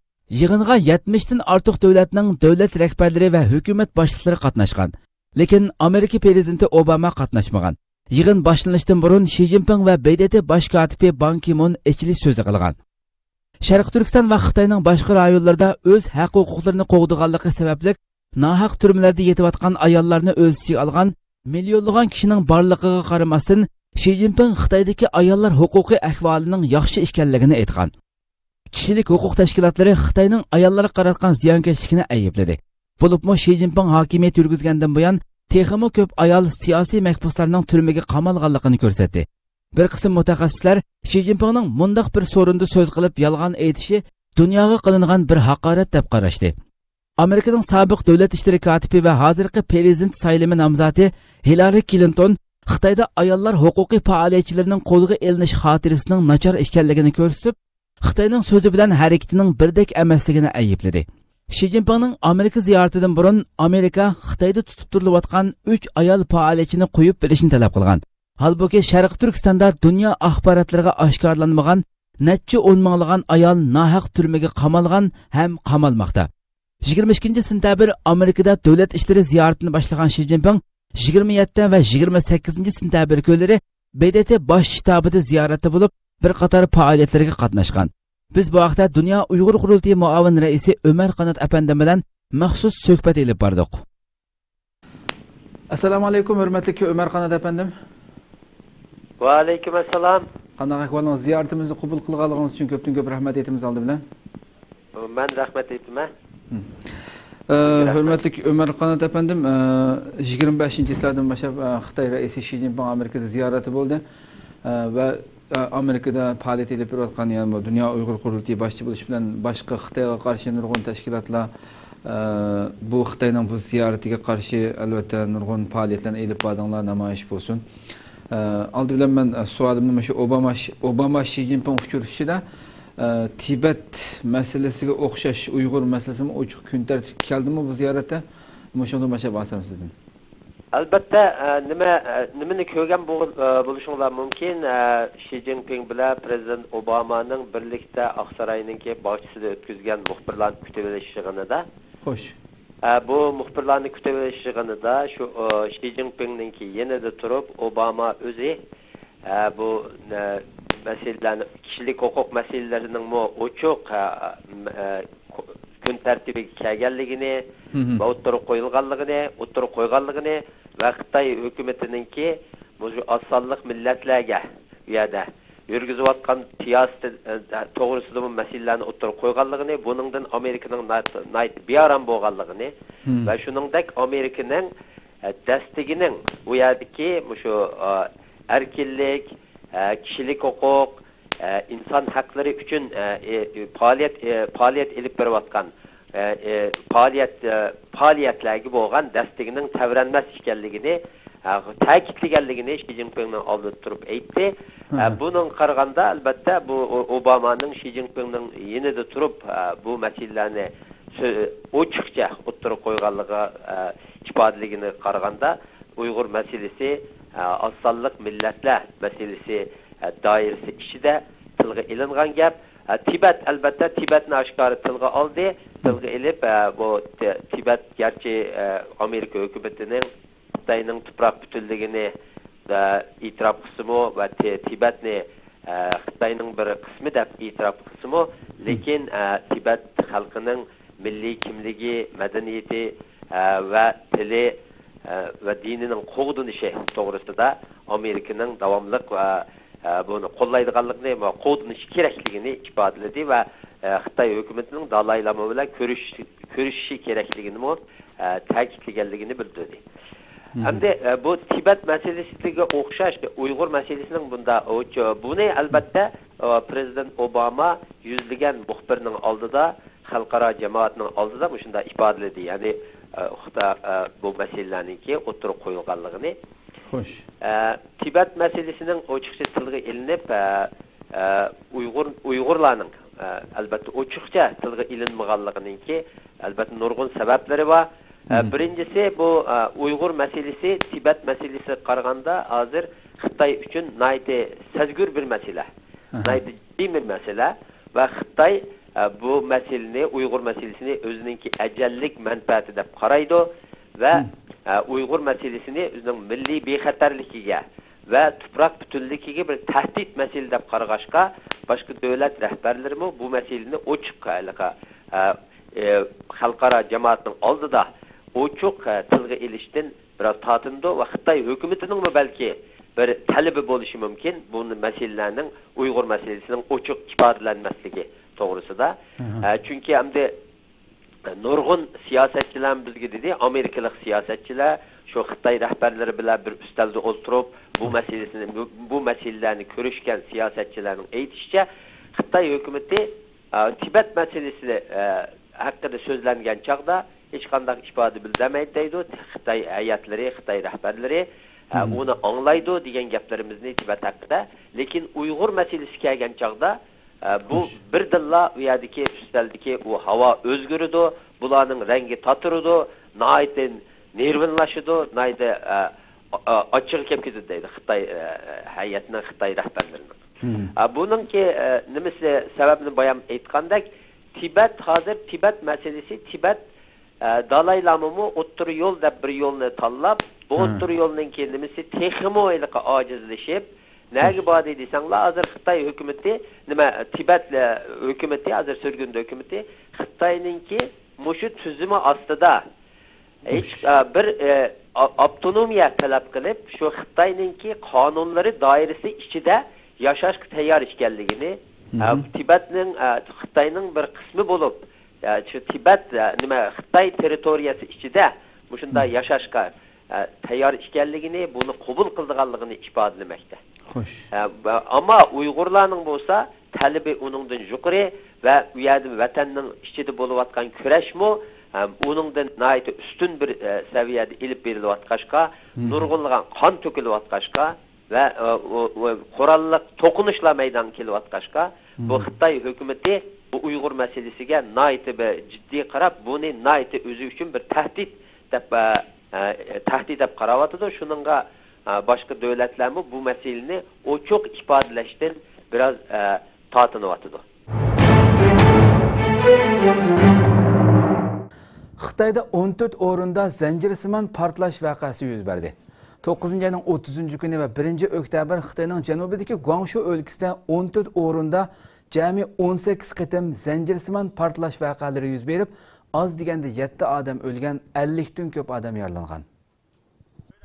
يىغىنغا يەتمىشتىن ئارتۇق دۆلەتنىڭ دۆلەت رەھبەرلىرى ۋە ھۆكۈمەت باشلىقلىرى قاتناشقان. لېكىن ئامېرىكا پىرېزىدېنتى ئوباما قاتناشمىغان. يىغىن باشلىنىشتىن بۇرۇن شى جىنپىڭ ۋە ب د ت باش كاتىپى بان كى مۇن ئېچىلىش سۆزى قىلغان. شەرقىي تۈركىستان ۋە خىتاينىڭ باشقا رايونلىرىدا ئۆز ھەق-ھوقۇقلىرىنى قوغدىغانلىقى سەۋەبلىك، ناھەق تۈرمىلەردە يېتىۋاتقان ئاياللارنى ئۆز ئىچىگە ئالغان مىليونلىغان كىشىنىڭ بارلىقىغا قارىماستىن، شى جىنپىڭ خىتايدىكى ئاياللار ھوقۇقى ئەھۋالىنىڭ ياخشى ئىكەنلىكىنى ئېيتقان. كىشىلىك ھوقۇق تەشكىلاتلىرى خىتاينىڭ ئاياللارغا قاراتقان زىيانكەشلىكىنى ئەيىبلىدى. بولۇپمۇ شى جىنپىڭ ھاكىمىيەت يۈرگۈزگەندىن بۇيان تېخىمۇ كۆپ ئايال سىياسىي مەھبۇسلارنىڭ تۈرمىگە قامالغانلىقىنى كۆرسەتتى. بىر قىسىم مۇتەخەسسىسلەر شى جىنپىڭنىڭ مۇنداق بىر سورۇندا سۆز قىلىپ يالغان ئېيتىشى دۇنياغا قىلىنغان بىر ھاقارەت دەپ قاراشتى. ئامېرىكىنىڭ سابىق دۆلەت ئىشلىرى كاتىپى ۋە ھازىرقى پىرېزىدېنت سايلىمى نامزاتى ھىلارى كلىنتون خىتايدا ئاياللار ھوقۇقى پائالىيەتچىلىرىنىڭ قولغا ئېلىنىش خاتىرىسىنىڭ ناچار ئىكەنلىكىنى كۆرسىتىپ، خىتاينىڭ سۆزى بىلەن ھەرىكىتىنىڭ بىردەك ئەمەسلىكىنى ئەيىبلىدى. شى جىنپىڭنىڭ ئامېرىكا زىيارىتىدىن بۇرۇن ئامېرىكا خىتايدا تۇتۇپ تۇرۇلۇۋاتقان ئۈچ ئايال پائالىيەتچىنى قويۇپ بېرىشنى تەلەپ قىلغان. ھالبۇكى، شەرقىي تۈركىستاندا دۇنيا ئاخباراتلىرىغا ئاشكارىلانمىغان نەچچە ئون مىڭلىغان ئايال ناھەق تۈرمىگە قامالغان ھەم قامالماقتا. يىگىرمە ئىككىنچى سېنتەبىر ئامېرىكىدا دۆلەت ئىشلىرى زىيارىتىنى باشلىغان شى جىنپىڭ يىگىرمە يەتتە ۋە يىگىرمە سەككىزىنچى سېنتەبىر كۈنلىرى ب د ت باش شتابىدا زىيارەتتە بولۇپ، بىر قاتار پائالىيەتلەرگە قاتناشقان. بىز بۇ ھەقتە دۇنيا ئۇيغۇر قۇرۇلتىيى مۇئاۋىن رەئىسى ئۆمەر قانات ئەپەندىم بىلەن مەخسۇس سۆھبەت ئېلىپ باردۇق. ئەسسالامۇ ئەلەيكۇم، ھۆرمەتلىك ئۆمەر قانات ئەپەندىم. ۋەئەلەيكۇم ئەسسالام. قانداق ئەھۋالىڭىز؟ زىيارىتىمىزنى قوبۇل قىلغانلىقىڭىز ئۈچۈن كۆپتىن كۆپ رەھمەت ئېيتىمىز ئالدى بىلەن. مەن رەھمەت ئېيتىمەن. ھە. ئە، رەھمەت. ھۆرمەتلىك ئۆمەر قانات ئەپەندىم، ئە، يىگىرمە بەشىنچى چىسلادىن باشلاپ، ئە، خىتاي رەئىسى شى جىنپىڭ ئامېرىكىدا زىيارەتتە بولدى. ئە، ۋە، ئە، ئامېرىكىدا پائالىيەت ئېلىپ بېرىۋاتقان، يەنى بۇ دۇنيا ئۇيغۇر قۇرۇلتىيى باشچى بولۇش بىلەن باشقا خىتايغا قارشى نۇرغۇن تەشكىلاتلار، ئە، بۇ خىتاينىڭ بۇ زىيارىتىگە قارشى، ئەلۋەتتە، نۇرغۇن پائالىيەتلەرنى ئېلىپ باردىڭلار، نامايىش بولسۇن. ئە، ئالدى بىلەن مەن، ئە، سوئالىمنى مۇشۇ ئوباما، ئوباما شى جىنپىڭ ئۇچرىشىشىدا، ئە، تىبەت مەسىلىسىگە ئوخشاش ئۇيغۇر مەسىلىسىمۇ ئوچۇق كۈن تەرتىپكە كەلدىمۇ بۇ زىيارەتتە؟ مۇشۇنىڭدىن باشلاپ ئالسام سىزدىن. ئەلۋەتتە، ئە، نېمە، ئە، نېمىنى كۆرگەن بو-، ئە، بولۇشۇڭلار مۇمكىن، ئە، شى جىنپىڭ بىلەن پىرېزىدېنت ئوبامانىڭ بىرلىكتە ئاقساراينىڭكى باغچىسىدا ئۆتكۈزگەن مۇخبىرلارنى كۈتۈۋېلىش يىغىنىدا. خوش. ئە، بۇ مۇخبىرلارنى كۈتۈۋېلىش يىغىنىدا شۇ، ئە، شى جىنپىڭنىڭكى يېنىدا تۇرۇپ، ئوباما ئۆزى، ئە، بۇ، ئە، مەسىلىلەرنى، كىشىلىك ھوقۇق مەسىلىلىرىنىڭمۇ ئوچۇق، ئە، ئە، كۈن تەرتىپىگە كەلگەنلىكىنى ۋە ئوتتۇرىغا قويۇلغانلىقىنى، ئوتتۇرىغا قويغانلىقىنى ۋە خىتاي ھۆكۈمىتىنىڭكى مۇشۇ ئاز سانلىق مىللەتلەرگە ئۇ يەردە يۈرگۈزۈۋاتقان سىياسىتى، ئە، توغرىسىدىمۇ مەسىلىلەرنى ئوتتۇرىغا قويغانلىقىنى، بۇنىڭدىن ئامېرىكىنىڭ ناھايىتى، ناھايىتى بىئارام بولغانلىقىنى ۋە شۇنىڭدەك ئامېرىكىنىڭ، ئە، دەستىگىنىڭ ئۇ يەردىكى مۇشۇ، ئە، ئەركىنلىك، ئە، كىشىلىك ھوقۇق، ئە، ئىنسان ھەقلىرى ئۈچۈن، ئە، ئى، ئى، پائالىيەت، ئى، پائالىيەت ئېلىپ بېرىۋاتقان، ئە، ئى، پائالىيەت، ئە، پائالىيەتلەرگە بولغان دەستىگىنىڭ تەۋرەنمەس ئىكەنلىكىنى، ئە، تەكىتلىگەنلىكىنى شى جىنپىڭنىڭ ئالدىدا تۇرۇپ ئېيتتى. ئە، بۇنىڭغا قارىغاندا، ئەلۋەتتە، بۇ ئو-، ئوبامانىڭ شى جىنپىڭنىڭ يېنىدا تۇرۇپ، ئە، بۇ مەسىلىلەرنى سۆ-، ئوچۇقچە ئوتتۇرىغا قويغانلىقىغا، ئە، ئىپادىلىگىنىگە قارىغاندا، ئۇيغۇر مەسىلىسى، ئە، ئاز سانلىق مىللەتلەر مەسىلىسى، ئە، دائىرىسى ئىچىدە تىلغا ئېلىنغان گەپ. ئە، تىبەت، ئەلۋەتتە، تىبەتنى ئاشكارا تىلغا ئالدى. تىلغا ئېلىپ، ئە، بۇ تى-، تىبەت گەرچە، ئە، ئامېرىكا ھۆكۈمىتىنىڭ خىتاينىڭ تۇپراق پۈتۈنلۈكىنى ۋە ئېتىراپ قىلسىمۇ ۋە تى-، تىبەتنى، ئە، خىتاينىڭ بىر قىسمى دەپ ئېتىراپ قىلسىمۇ، لېكىن، ئە، تىبەت خەلقىنىڭ مىللىي كىملىكى، مەدەنىيىتى، ئە، ۋە تىلى، ئە، ۋە دىنىنىڭ قوغدىنىشى توغرىسىدا ئامېرىكىنىڭ داۋاملىق ۋە، ئە، بۇنى قوللايدىغانلىقىنى ۋە قوغدىنىشى كېرەكلىكىنى ئىپادىلىدى ۋە، ئە، خىتاي ھۆكۈمىتىنىڭ دالاي لاما بىلەن كۆرۈش-، كۆرۈشۈشى كېرەكلىكىنىمۇ، ئە، تەكىتلىگەنلىكىنى بىلدۈردى. ھەمدە، ئە، بۇ تىبەت مەسىلىسىگە ئوخشاش ئۇيغۇر مەسىلىسىنىڭ بۇندا، ئۇ چ-، بۇنى ئەلۋەتتە، ئە، پىرېزىدېنت ئوباما يۈزلىگەن مۇخبىرنىڭ ئالدىدا، خەلقئارا جامائەتنىڭ ئالدىدا مۇشۇنداق ئىپادىلىدى. يەنى، ئە، خىتا-، ئە، بۇ مەسىلىلەرنىڭكى ئوتتۇرىغا قويۇلغانلىقىنى. خوش. ئە، تىبەت مەسىلىسىنىڭ ئوچۇقچە تىلغا ئېلىنىپ، ئە، ئە، ئۇيغۇر، ئۇيغۇرلارنىڭ، ئە، ئەلۋەتتە ئوچۇقچە تىلغا ئېلىنمىغانلىقىنىڭكى، ئەلۋەتتە، نۇرغۇن سەۋەبلىرى بار. ئە، بىرىنچىسى، بۇ، ئە، ئۇيغۇر مەسىلىسى تىبەت مەسىلىسىگە قارىغاندا ھازىر خىتاي ئۈچۈن ناھايىتى سەزگۈر بىر مەسىلە. ناھايىتى جىددىي بىر مەسىلە ۋە خىتاي، ئە، بۇ مەسىلىنى، ئۇيغۇر مەسىلىسىنى ئۆزىنىڭكى ئەجەللىك مەنپەئەتى دەپ قارايدۇ ۋە، ئە، ئۇيغۇر مەسىلىسىنى ئۆزىنىڭ مىللىي بىخەتەرلىكىگە ۋە تۇپراق پۈتۈنلۈكىگە بىر تەھدىت مەسىلە دەپ قارىغاچقا، باشقا دۆلەت رەھبەرلىرىمۇ بۇ مەسىلىنى ئوچۇق، ھېلىقى، ئە، ئە، خەلقئارا جامائەتنىڭ ئالدىدا ئوچۇق، ئە، تىلغا ئېلىشتىن بىراز تارتىنىدۇ ۋە خىتاي ھۆكۈمىتىنىڭمۇ بەلكى بىر تەلىپى بولۇشى مۇمكىن، بۇ مەسىلىلەرنىڭ، ئۇيغۇر مەسىلىسىنىڭ ئوچۇق ئىپادىلەنمەسلىكى توغرىسىدا. ئە، چۈنكى ئەمدى نۇرغۇن سىياسەتچىلەر بىزگە دېدى، ئامېرىكىلىق سىياسەتچىلەر شۇ خىتاي رەھبەرلىرى بىلەن بىر ئۈستەلدە ئولتۇرۇپ، بۇ مەسىلىسىنى، بۇ، بۇ مەسىلىلەرنى كۆرۈشكەن سىياسەتچىلەرنىڭ ئېيتىشىچە، خىتاي ھۆكۈمىتى، ئە، تىبەت مەسىلىسى، ئە، ھەققىدە سۆزلەنگەن چاغدا ھېچقانداق ئىپادە بىلدۈرمەيدۇ دەيدۇ. خىتاي ھەيئەتلىرى، خىتاي رەھبەرلىرى، ئە، ئۇنى ئاڭلايدۇ دېگەن گەپلىرىمىزنى تىبەت ھەققىدە. لېكىن ئۇيغۇر مەسىلىسى كەلگەن چاغدا، ئە، بۇ بىردىنلا ئۇ يەردىكى ئۈستەلدىكى ئۇ ھاۋا ئۆزگىرىدۇ، بۇلارنىڭ رەڭگى تاتىرىدۇ، ناھايىتى نېرۋىنلىشىدۇ، ناھايىتى، ئە، ئا-، ئا-، ئاچچىقى كېلىپ كېتىدۇ دەيدۇ خىتاي، ئە، ھەيئەتنىڭ، خىتاي رەھبەرلىرىنىڭ. ئە، بۇنىڭكى، ئە، نېمىسى، سەۋەبنى بايام ئېيتقاندەك، تىبەت ھازىر، تىبەت مەسىلىسى، تىبەت، ئە، دالاي لامىمۇ ئوتتۇرا يول دەپ بىر يولنى تاللاپ، بۇ ئوتتۇرا يولنىڭكى نېمىسى تېخىمۇ ھېلىقى ئاجىزلىشىپ، نەگە باردى دېسەڭلار، ھازىر خىتاي ھۆكۈمىتى، نېمە، تىبەت، ئە، ھۆكۈمىتى، ھازىر سۈرگۈندە ھۆكۈمىتى خىتاينىڭكى مۇشۇ تۈزۈمى ئاستىدا ھېچ، ئە، بىر، ئە، ئا-، ئاپتونومىيە تەلەپ قىلىپ، شۇ خىتاينىڭكى قانۇنلىرى دائىرىسى ئىچىدە ياشاشقا تەييار ئىكەنلىكىنى، ئە، تىبەتنىڭ، ئە، خىتاينىڭ بىر قىسمى بولۇپ، ئە، شۇ تىبەت، ئە، نېمە، خىتاي تېررىتورىيەسى ئىچىدە مۇشۇنداق ياشاشقا، ئە، تەييار ئىكەنلىكىنى، بۇنى قوبۇل قىلىدىغانلىقىنى ئىپادىلىمەكتە. خوش. ئە، ئەمما ئۇيغۇرلارنىڭ بولسا تەلىپى ئۇنىڭدىن يۇقىرى ۋە ئۇ يەردە ۋەتەننىڭ ئىچىدە بولۇۋاتقان كۈرەشمۇ، ئە، ئۇنىڭدىن ناھايىتى ئۈستۈن بىر، ئە، سەۋىيەدە ئېلىپ بېرىلىۋاتقاچقا، نۇرغۇنلىغان قان تۆكۈلۈۋاتقاچقا ۋە، ئە، ئۇ، ئۇ قوراللىق توقۇنۇشلار مەيدانغا كېلىۋاتقاچقا، بۇ خىتاي ھۆكۈمىتى بۇ ئۇيغۇر مەسىلىسىگە ناھايىتى بىر جىددىي قاراپ، بۇنى ناھايىتى ئۆزى ئۈچۈن بىر تەھدىت دەپ، ئە، ئە، تەھدىت دەپ قاراۋاتىدۇ. شۇنىڭغا، ئە، باشقا دۆلەتلەرمۇ بۇ مەسىلىنى ئوچۇق ئىپادىلەشتىن بىراز، ئە، تارتىنىۋاتىدۇ. خىتايدا ئون تۆت ئورۇندا زەنجىرسىمان پارتلاش ۋەقەسى يۈز بەردى. توققۇزىنچى ئاينىڭ ئوتتۇزىنچى كۈنى ۋە بىرىنچى ئۆكتەبىر خىتاينىڭ جەنۇبىدىكى گۇاڭشۇ ئۆلكىسىدە ئون تۆت ئورۇندا جەمئىي ئون سەككىز قېتىم زەنجىرسىمان پارتلاش ۋەقەلىرى يۈز بېرىپ، ئاز دېگەندە يەتتە ئادەم ئۆلگەن، ئەللىكتىن كۆپ ئادەم يارىلانغان.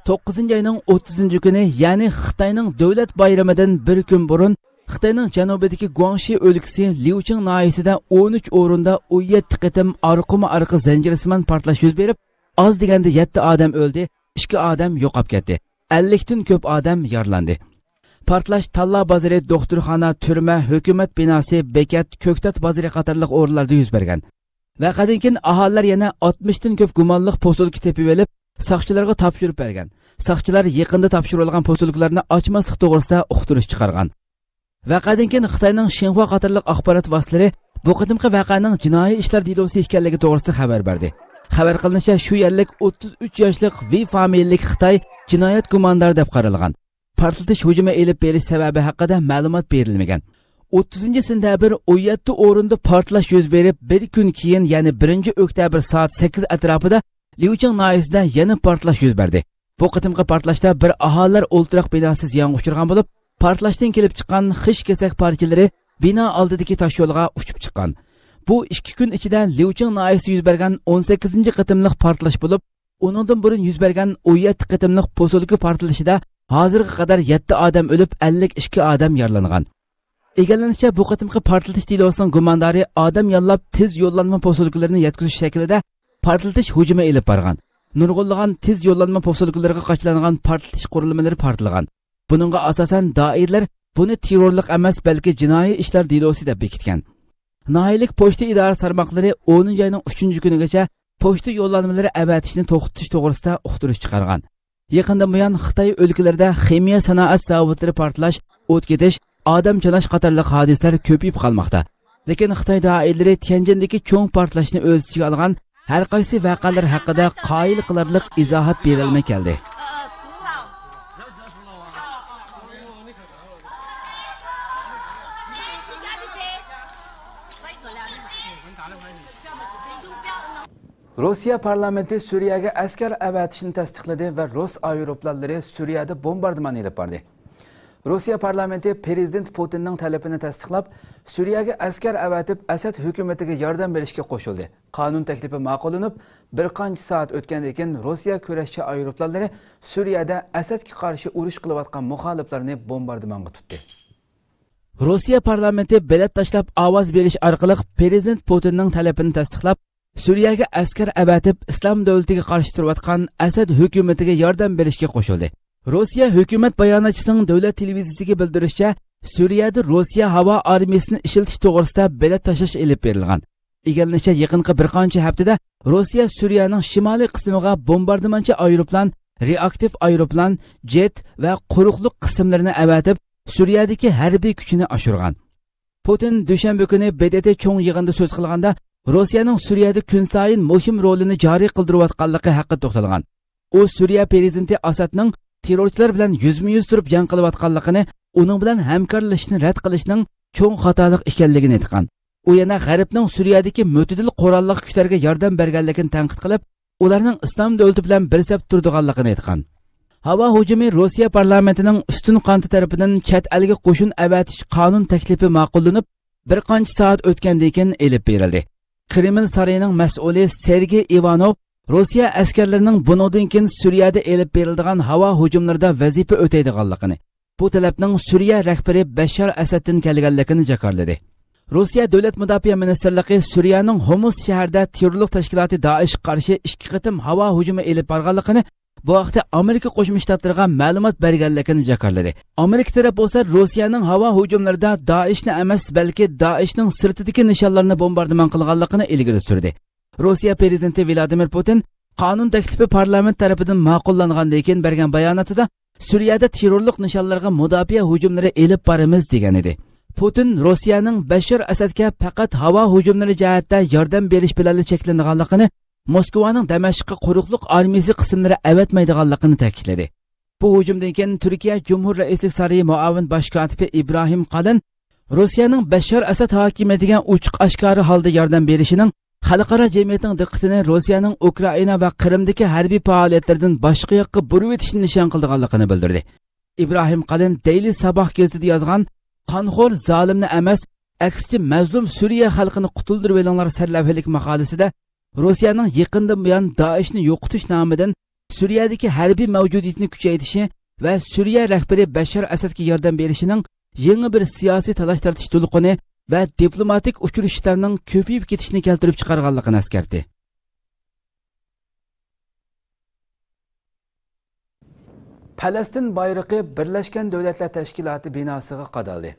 توققۇزىنچى ئاينىڭ ئوتتۇزىنچى كۈنى، يەنى خىتاينىڭ دۆلەت بايرىمىدىن بىر كۈن بۇرۇن، خىتاينىڭ جەنۇبىدىكى گۇاڭشى ئۆلكىسى ليۇچىڭ ناھىيەسىدە ئون ئۈچ ئورۇندا ئون يەتتە قېتىم ئارقىمۇ ئارقا زەنجىرسىمان پارتلاش يۈز بېرىپ، ئاز دېگەندە يەتتە ئادەم ئۆلدى، ئىككى ئادەم يوقاپ كەتتى، ئەللىكتىن كۆپ ئادەم يارىلاندى. پارتلاش تاللا بازىرى، دوختۇرخانا، تۈرمە، ھۆكۈمەت بىناسى، بېكەت، كۆكتات بازىرى قاتارلىق ئورۇنلاردا يۈز بەرگەن. ۋەقەدىن كېيىن ئاھالىلەر يەنە ئاتمىشتىن كۆپ گۇمانلىق پوسۇلكا تېپىۋېلىپ، ساقچىلارغا تاپشۇرۇپ بەرگەن. ساقچىلار يېقىندا تاپشۇرۇۋالغان پوسۇلكىلارنى ئاچماسلىق توغرىسىدا ئۇقتۇرۇش چىقارغان. ۋەقەدىن كېيىن خىتاينىڭ شىنخۇا قاتارلىق ئاخبارات ۋاسىتىلىرى بۇ قېتىمقى ۋەقەنىڭ جىنايى ئىشلار دېلوسى ئىكەنلىكى توغرىسىدا خەۋەر بەردى. خەۋەر قىلىنىشىچە، شۇ يەرلىك ئوتتۇز ئۈچ ياشلىق ۋېي فامىلىلىك خىتاي جىنايەت گۇماندارى دەپ قارالغان. پارتلىتىش ھۇجۇمى ئېلىپ بېرىش سەۋەبى ھەققىدە مەلۇمات بېرىلمىگەن. ئوتتۇزىنچى سېنتەبىر ئون يەتتە ئورۇندا پارتلاش يۈز بېرىپ، بىر كۈن كېيىن، يەنى بىرىنچى ئۆكتەبىر سائەت سەككىز ئەتراپىدا ليۇچىڭ ناھىيەسىدە يەنە پارتلاش يۈز بەردى. بۇ قېتىمقى پارتلاشتا بىر ئاھالىلەر ئولتۇراق بىناسى زىيانغا ئۇچرىغان بولۇپ، پارتلاشتىن كېلىپ چىققان خىش كېسەك پارچىلىرى بىنا ئالدىدىكى تاشيولغا ئۇچۇپ چىققان. بۇ ئىككى كۈن ئىچىدە ليۇچىڭ ناھىيەسىدە يۈز بەرگەن ئون سەككىزىنچى قېتىملىق پارتلاش بولۇپ، ئۇنىڭدىن بۇرۇن يۈز بەرگەن ئون يەتتە قېتىملىق پوسۇلكا پارتلىشىدا ھازىرغا قەدەر يەتتە ئادەم ئۆلۈپ، ئەللىك ئىككى ئادەم يارىلانغان. ئىگىلىنىشىچە، بۇ قېتىمقى پارتلىتىش دېلوسىنىڭ گۇماندارى ئادەم ياللاپ، تېز يوللانما پوسۇلكىلىرىنى يەتكۈزۈش شەكلىدە پارتلىتىش ھۇجۇمى ئېلىپ بارغان. نۇرغۇنلىغان تېز يوللانما پوسۇلكىلىرىغا قاچىلانغان پارتلىتىش قۇرۇلمىلىرى پارتلىغان. بۇنىڭغا ئاساسەن، دائىرىلەر بۇنى تېررورلۇق ئەمەس، بەلكى جىنايى ئىشلار دېلوسى دەپ بېكىتكەن. ناھىيەلىك پوچتا ئىدارە تارماقلىرى ئونىنچى ئاينىڭ ئۈچىنچى كۈنىگىچە پوچتا يوللانمىلىرى ئەۋەتىشنى توختىتىش توغرىسىدا ئۇقتۇرۇش چىقارغان. يېقىندىن بۇيان خىتاي ئۆلكىلىرىدە خىمىيە سانائەت زاۋۇتلىرى پارتلاش، ئوت كېتىش، ئادەم چاناش قاتارلىق ھادىسىلەر كۆپىيىپ قالماقتا. لېكىن خىتاي دائىرىلىرى تيەنجىندىكى چوڭ پارتلاشنى ئۆز ئىچىگە ئالغان ھەر قايسى ۋەقەلەر ھەققىدە قايىل قىلارلىق ئىزاھات بېرەلمەي كەلدى. روسىيە پارلامېنتى سۈرىيەگە ئەسكەر ئەۋەتىشنى تەستىقلىدى ۋە رۇس ئايروپىلانلىرى سۈرىيەدە بومباردىمان ئېلىپ باردى. روسىيە پارلامېنتى پىرېزىدېنت پۇتىننىڭ تەلىپىنى تەستىقلاپ، سۈرىيەگە ئەسكەر ئەۋەتىپ، ئەسەد ھۆكۈمىتىگە ياردەم بېرىشكە قوشۇلدى. قانۇن تەكلىپى ماقۇللىنىپ، بىر قانچە سائەت ئۆتكەندىن كېيىن، روسىيە كۈرەشچى ئايروپىلانلىرى سۈرىيەدە ئەسەدكە قارشى ئۇرۇش قىلىۋاتقان مۇخالىپلارنى بومباردىمانغا تۇتتى. روسىيە پارلامېنتى بېلەت تاشلاپ ئاۋاز بېرىش ئارقىلىق پىرېزىدېنت پۇتىننىڭ تەلىپىنى تەستىقلاپ، سۈرىيەگە ئەسكەر ئەۋەتىپ، ئىسلام دۆلىتىگە قارشى تۇرۇۋاتقان ئەسەد ھۆكۈمىتىگە ياردەم بېرىشكە قوشۇلدى. روسىيە ھۆكۈمەت باياناتچىسىنىڭ دۆلەت تېلېۋىزىيىسىگە بىلدۈرۈشىچە، سۈرىيەدە روسىيە ھاۋا ئارمىيىسىنى ئىشلىتىش توغرىسىدا بېلەت تاشلاش ئېلىپ بېرىلغان. ئىگىلىنىشىچە، يېقىنقى بىر قانچە ھەپتىدە روسىيە سۈرىيەنىڭ شىمالىي قىسمىغا بومباردىمانچى ئايروپىلان، رېئاكتىپ ئايروپىلان، جېت ۋە قۇرۇقلۇق قىسىملىرىنى ئەۋەتىپ، سۈرىيەدىكى ھەربىي كۈچىنى ئاشۇرغان. پۇتىن دۈشەنبە كۈنى ب د ت چوڭ يىغىنىدا سۆز قىلغاندا، روسىيەنىڭ سۈرىيەدە كۈنسايىن مۇھىم رولىنى جارى قىلدۇرۇۋاتقانلىقى ھەققىدە توختالغان. ئۇ سۈرىيە پىرېزىدېنتى ئاسادنىڭ تېررورچىلار بىلەن يۈزمۇ يۈز تۇرۇپ جەڭ قىلىۋاتقانلىقىنى، ئۇنىڭ بىلەن ھەمكارلىشىشنى رەت قىلىشنىڭ چوڭ خاتالىق ئىكەنلىكىنى ئېيتقان. ئۇ يەنە غەربنىڭ سۈرىيەدىكى مۆتىدىل قوراللىق كۈچلەرگە ياردەم بەرگەنلىكىنى تەنقىد قىلىپ، ئۇلارنىڭ ئىسلام دۆلىتى بىلەن بىر سەپتە تۇرىدىغانلىقىنى ئېيتقان. ھاۋا ھۇجۇمى روسىيە پارلامېنتىنىڭ ئۈستۈن قانىتى تەرىپىدىن چەت ئەلگە قوشۇن ئەۋەتىش قانۇن تەكلىپى ماقۇللىنىپ، بىر قانچە سائەت ئۆتكەندىن كېيىن ئېلىپ بېرىلدى. كرېمل سارىيىنىڭ مەسئۇلى سېرگېي ئىۋانوف روسىيە ئەسكەرلىرىنىڭ بۇنىڭدىن كېيىن سۈرىيەدە ئېلىپ بېرىلىدىغان ھاۋا ھۇجۇملىرىدا ۋەزىپە ئۆتەيدىغانلىقىنى، بۇ تەلەپنىڭ سۈرىيە رەھبىرى بەششار ئەسەدتىن كەلگەنلىكىنى جاكارلىدى. روسىيە دۆلەت مۇداپىئە مىنىستىرلىقى سۈرىيەنىڭ ھومۇس شەھىرىدە تېررورلۇق تەشكىلاتى دائىشقا قارشى ئىككى قېتىم ھاۋا ھۇجۇمى ئېلىپ بارغانلىقىنى، بۇ ھەقتە ئامېرىكا قوشما شتاتلىرىغا مەلۇمات بەرگەنلىكىنى جاكارلىدى. ئامېرىكا تەرەپ بولسا روسىيەنىڭ ھاۋا ھۇجۇملىرىدا دائىشنى ئەمەس، بەلكى دائىشنىڭ سىرتىدىكى نىشانلارنى بومباردىمان قىلغانلىقىنى ئىلگىرى سۈردى. روسىيە پىرېزىدېنتى ۋلادىمىر پۇتىن قانۇن تەكلىپى پارلامېنت تەرىپىدىن ماقۇللانغاندىن كېيىن بەرگەن باياناتىدا، سۈرىيەدە تېررورلۇق نىشانلىرىغا مۇداپىئە ھۇجۇملىرى ئېلىپ بارىمىز، دېگەن ئىدى. پۇتىن روسىيەنىڭ بەششار ئەسەدكە پەقەت ھاۋا ھۇجۇملىرى جەھەتتە ياردەم بېرىش بىلەنلا چەكلىنىدىغانلىقىنى، موسكۋانىڭ دەمەشققە قۇرۇقلۇق ئارمىيىسى قىسىملىرى ئەۋەتمەيدىغانلىقىنى تەكىتلىدى. بۇ ھۇجۇمدىن كېيىن تۈركىيە جۇمھۇر رەئىسلىك سارىيى مۇئاۋىن باش كاتىپى ئىبراھىم قالىن روسىيەنىڭ بەششار ئەسەد ھاكىمىيىتىگە ئوچۇق ئاشكارا ھالدا ياردەم بېرىشىنىڭ خەلقئارا جەمئىيەتنىڭ دىققىتىنى روسىيەنىڭ ئۇكرائىنا ۋە قىرىمدىكى ھەربىي پائالىيەتلىرىدىن باشقا ياققا بۇرۇۋېتىشنى نىشان قىلىدىغانلىقىنى بىلدۈردى. ئىبراھىم قالىن دەيلى ساباھ گېزىتىدە يازغان، «قانخور زالىمنى ئەمەس، ئەكسىچە مەزلۇم سۈرىيە خەلقىنى قۇتۇلدۇرۇۋېلىڭلار» سەرلەۋھىلىك ماقالىسىدە، روسىيەنىڭ يېقىندىن بۇيان دائىشنى يوقىتىش نامىدىن سۈرىيەدىكى ھەربىي مەۋجۇدىيىتىنى كۈچەيتىشى ۋە سۈرىيە رەھبىرى بەششار ئەسەدكە ياردەم بېرىشىنىڭ يېڭى بىر سىياسىي تالاش-تارتىش دولقۇنى ۋە دىپلوماتىك ئۇچرىشىشلارنىڭ كۆپىيىپ كېتىشىنى كەلتۈرۈپ چىقارغانلىقىنى ئەسكەرتتى. پەلەستىن بايرىقى بىرلەشكەن دۆلەتلەر تەشكىلاتى بىناسىغا قادالدى.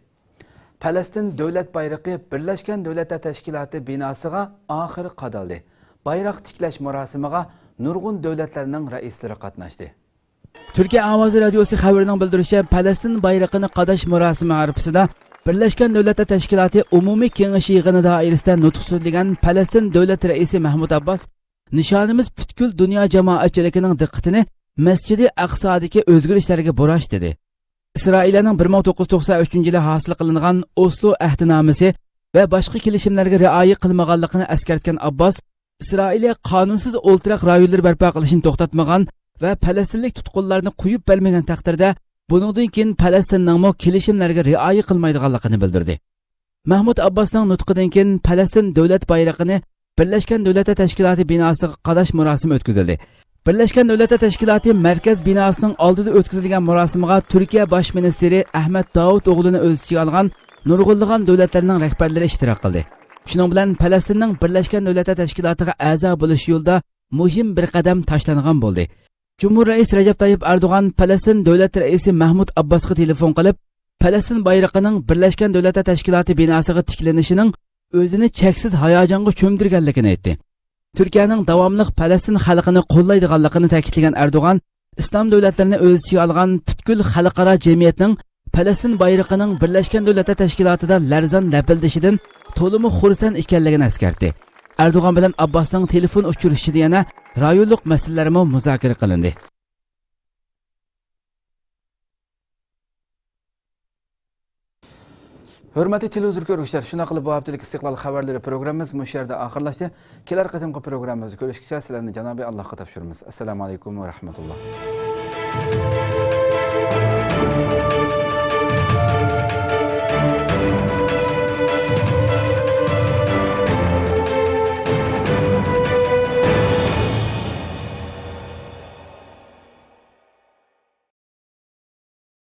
پەلەستىن دۆلەت بايرىقى بىرلەشكەن دۆلەتلەر تەشكىلاتى بىناسىغا ئاخىرى قادالدى. بايراق تىكلەش مۇراسىمىغا نۇرغۇن دۆلەتلەرنىڭ رەئىسلىرى قاتناشتى. تۈركىيە ئاۋازى رادىيوسى خەۋىرىنىڭ بىلدۈرۈشىچە، پەلەستىن بايرىقىنى قاداش مۇراسىمى ئارىپىسىدا بىرلەشكەن دۆلەتلەر تەشكىلاتى ئومۇمىي كېڭىشى يىغىنى دائىرىسىدە نۇتۇق سۆزلىگەن پەلەستىن دۆلەت رەئىسى مەھمۇد ئابباس، نىشانىمىز پۈتكۈل دۇنيا جامائەتچىلىكىنىڭ دىققىتىنى مەسچىدى ئەقسادىكى ئۆزگىرىشلەرگە بۇراش، دېدى. ئىسرائىلىيەنىڭ بىر مىڭ توققۇز يۈز توقسەن ئۈچىنچى يىلى ھاسىل قىلىنغان ئوسلو ئەھدىنامىسى ۋە باشقا كېلىشىملەرگە رىئايە قىلمىغانلىقىنى ئەسكەرتكەن ئابباس، ئىسرائىلىيە قانۇنسىز ئولتۇراق رايونلىرى بەرپا قىلىشنى توختاتمىغان ۋە پەلەستىنلىك تۇتقۇنلارنى قويۇپ بەرمىگەن تەقدىردە، بۇنىڭدىن كېيىن پەلەستىننىڭمۇ كېلىشىملەرگە رىئايە قىلمايدىغانلىقىنى بىلدۈردى. مەھمۇد ئابباسنىڭ نۇتقىدىن كېيىن پەلەستىن دۆلەت بايرىقىنى بىرلەشكەن دۆلەتلەر تەشكىلاتى بىناسىغا قاداش مۇراسىمى ئۆتكۈزۈلدى. بىرلەشكەن دۆلەتلەر تەشكىلاتى مەركەز بىناسىنىڭ ئالدىدا ئۆتكۈزۈلگەن مۇراسىمغا تۈركىيە باش مىنىستىرى ئەھمەت داۋۇتئوغلۇنى ئۆز ئىچىگە ئالغان نۇرغۇنلىغان دۆلەتلەرنىڭ رەھبەرلىرى ئىشتىراك قىلدى. شۇنىڭ بىلەن پەلەستىننىڭ بىرلەشكەن دۆلەتلەر تەشكىلاتىغا ئەزا بولۇش يولىدا مۇھىم بىر قەدەم تاشلانغان بولدى. جۇمھۇر رەئىس رەجەپ تايىپ ئەردوغان پەلەستىن دۆلەت رەئىسى مەھمۇد ئابباسقا تېلېفون قىلىپ، پەلەستىن بايرىقىنىڭ بىرلەشكەن دۆلەتلەر تەشكىلاتى بىناسىغا تىكلىنىشىنىڭ ئۆزىنى چەكسىز ھاياجانغا چۆمدۈرگەنلىكىنى ئېيتتى. تۈركىيەنىڭ داۋاملىق پەلەستىن خەلقىنى قوللايدىغانلىقىنى تەكىتلىگەن ئەردوغان، ئىسلام دۆلەتلىرىنى ئۆز ئىچىگە ئالغان پۈتكۈل خەلقئارا جەمئىيەتنىڭ پەلەستىن بايرىقىنىڭ بىرلەشكەن دۆلەتلەر تەشكىلاتىدا لەرزان لەپىلدىشىدىن تولىمۇ خۇرسەن ئىكەنلىكىنى ئەسكەرتتى. ئەردوغان بىلەن ئابباسنىڭ تېلېفون ئۇچرىشىشىدا يەنە رايونلۇق مەسىلىلەرمۇ مۇزاكىرە قىلىندى. ھۆرمەتلىك تېلېۋىزور كۆرگۈچىلەر، شۇنداق قىلىپ بۇ ھەپتىلىك ئىستىقلال خەۋەرلىرى پروگراممىمىز مۇشۇ يەردە ئاخىرلاشتى. كېلەر قېتىمقى پروگراممىمىزدا كۆرۈشكىچە سىلەرنى جانابى ئاللاھقا تاپشۇرىمىز. ئەسسالامۇ ئەلەيكۇم ۋە رەھمەتۇللا.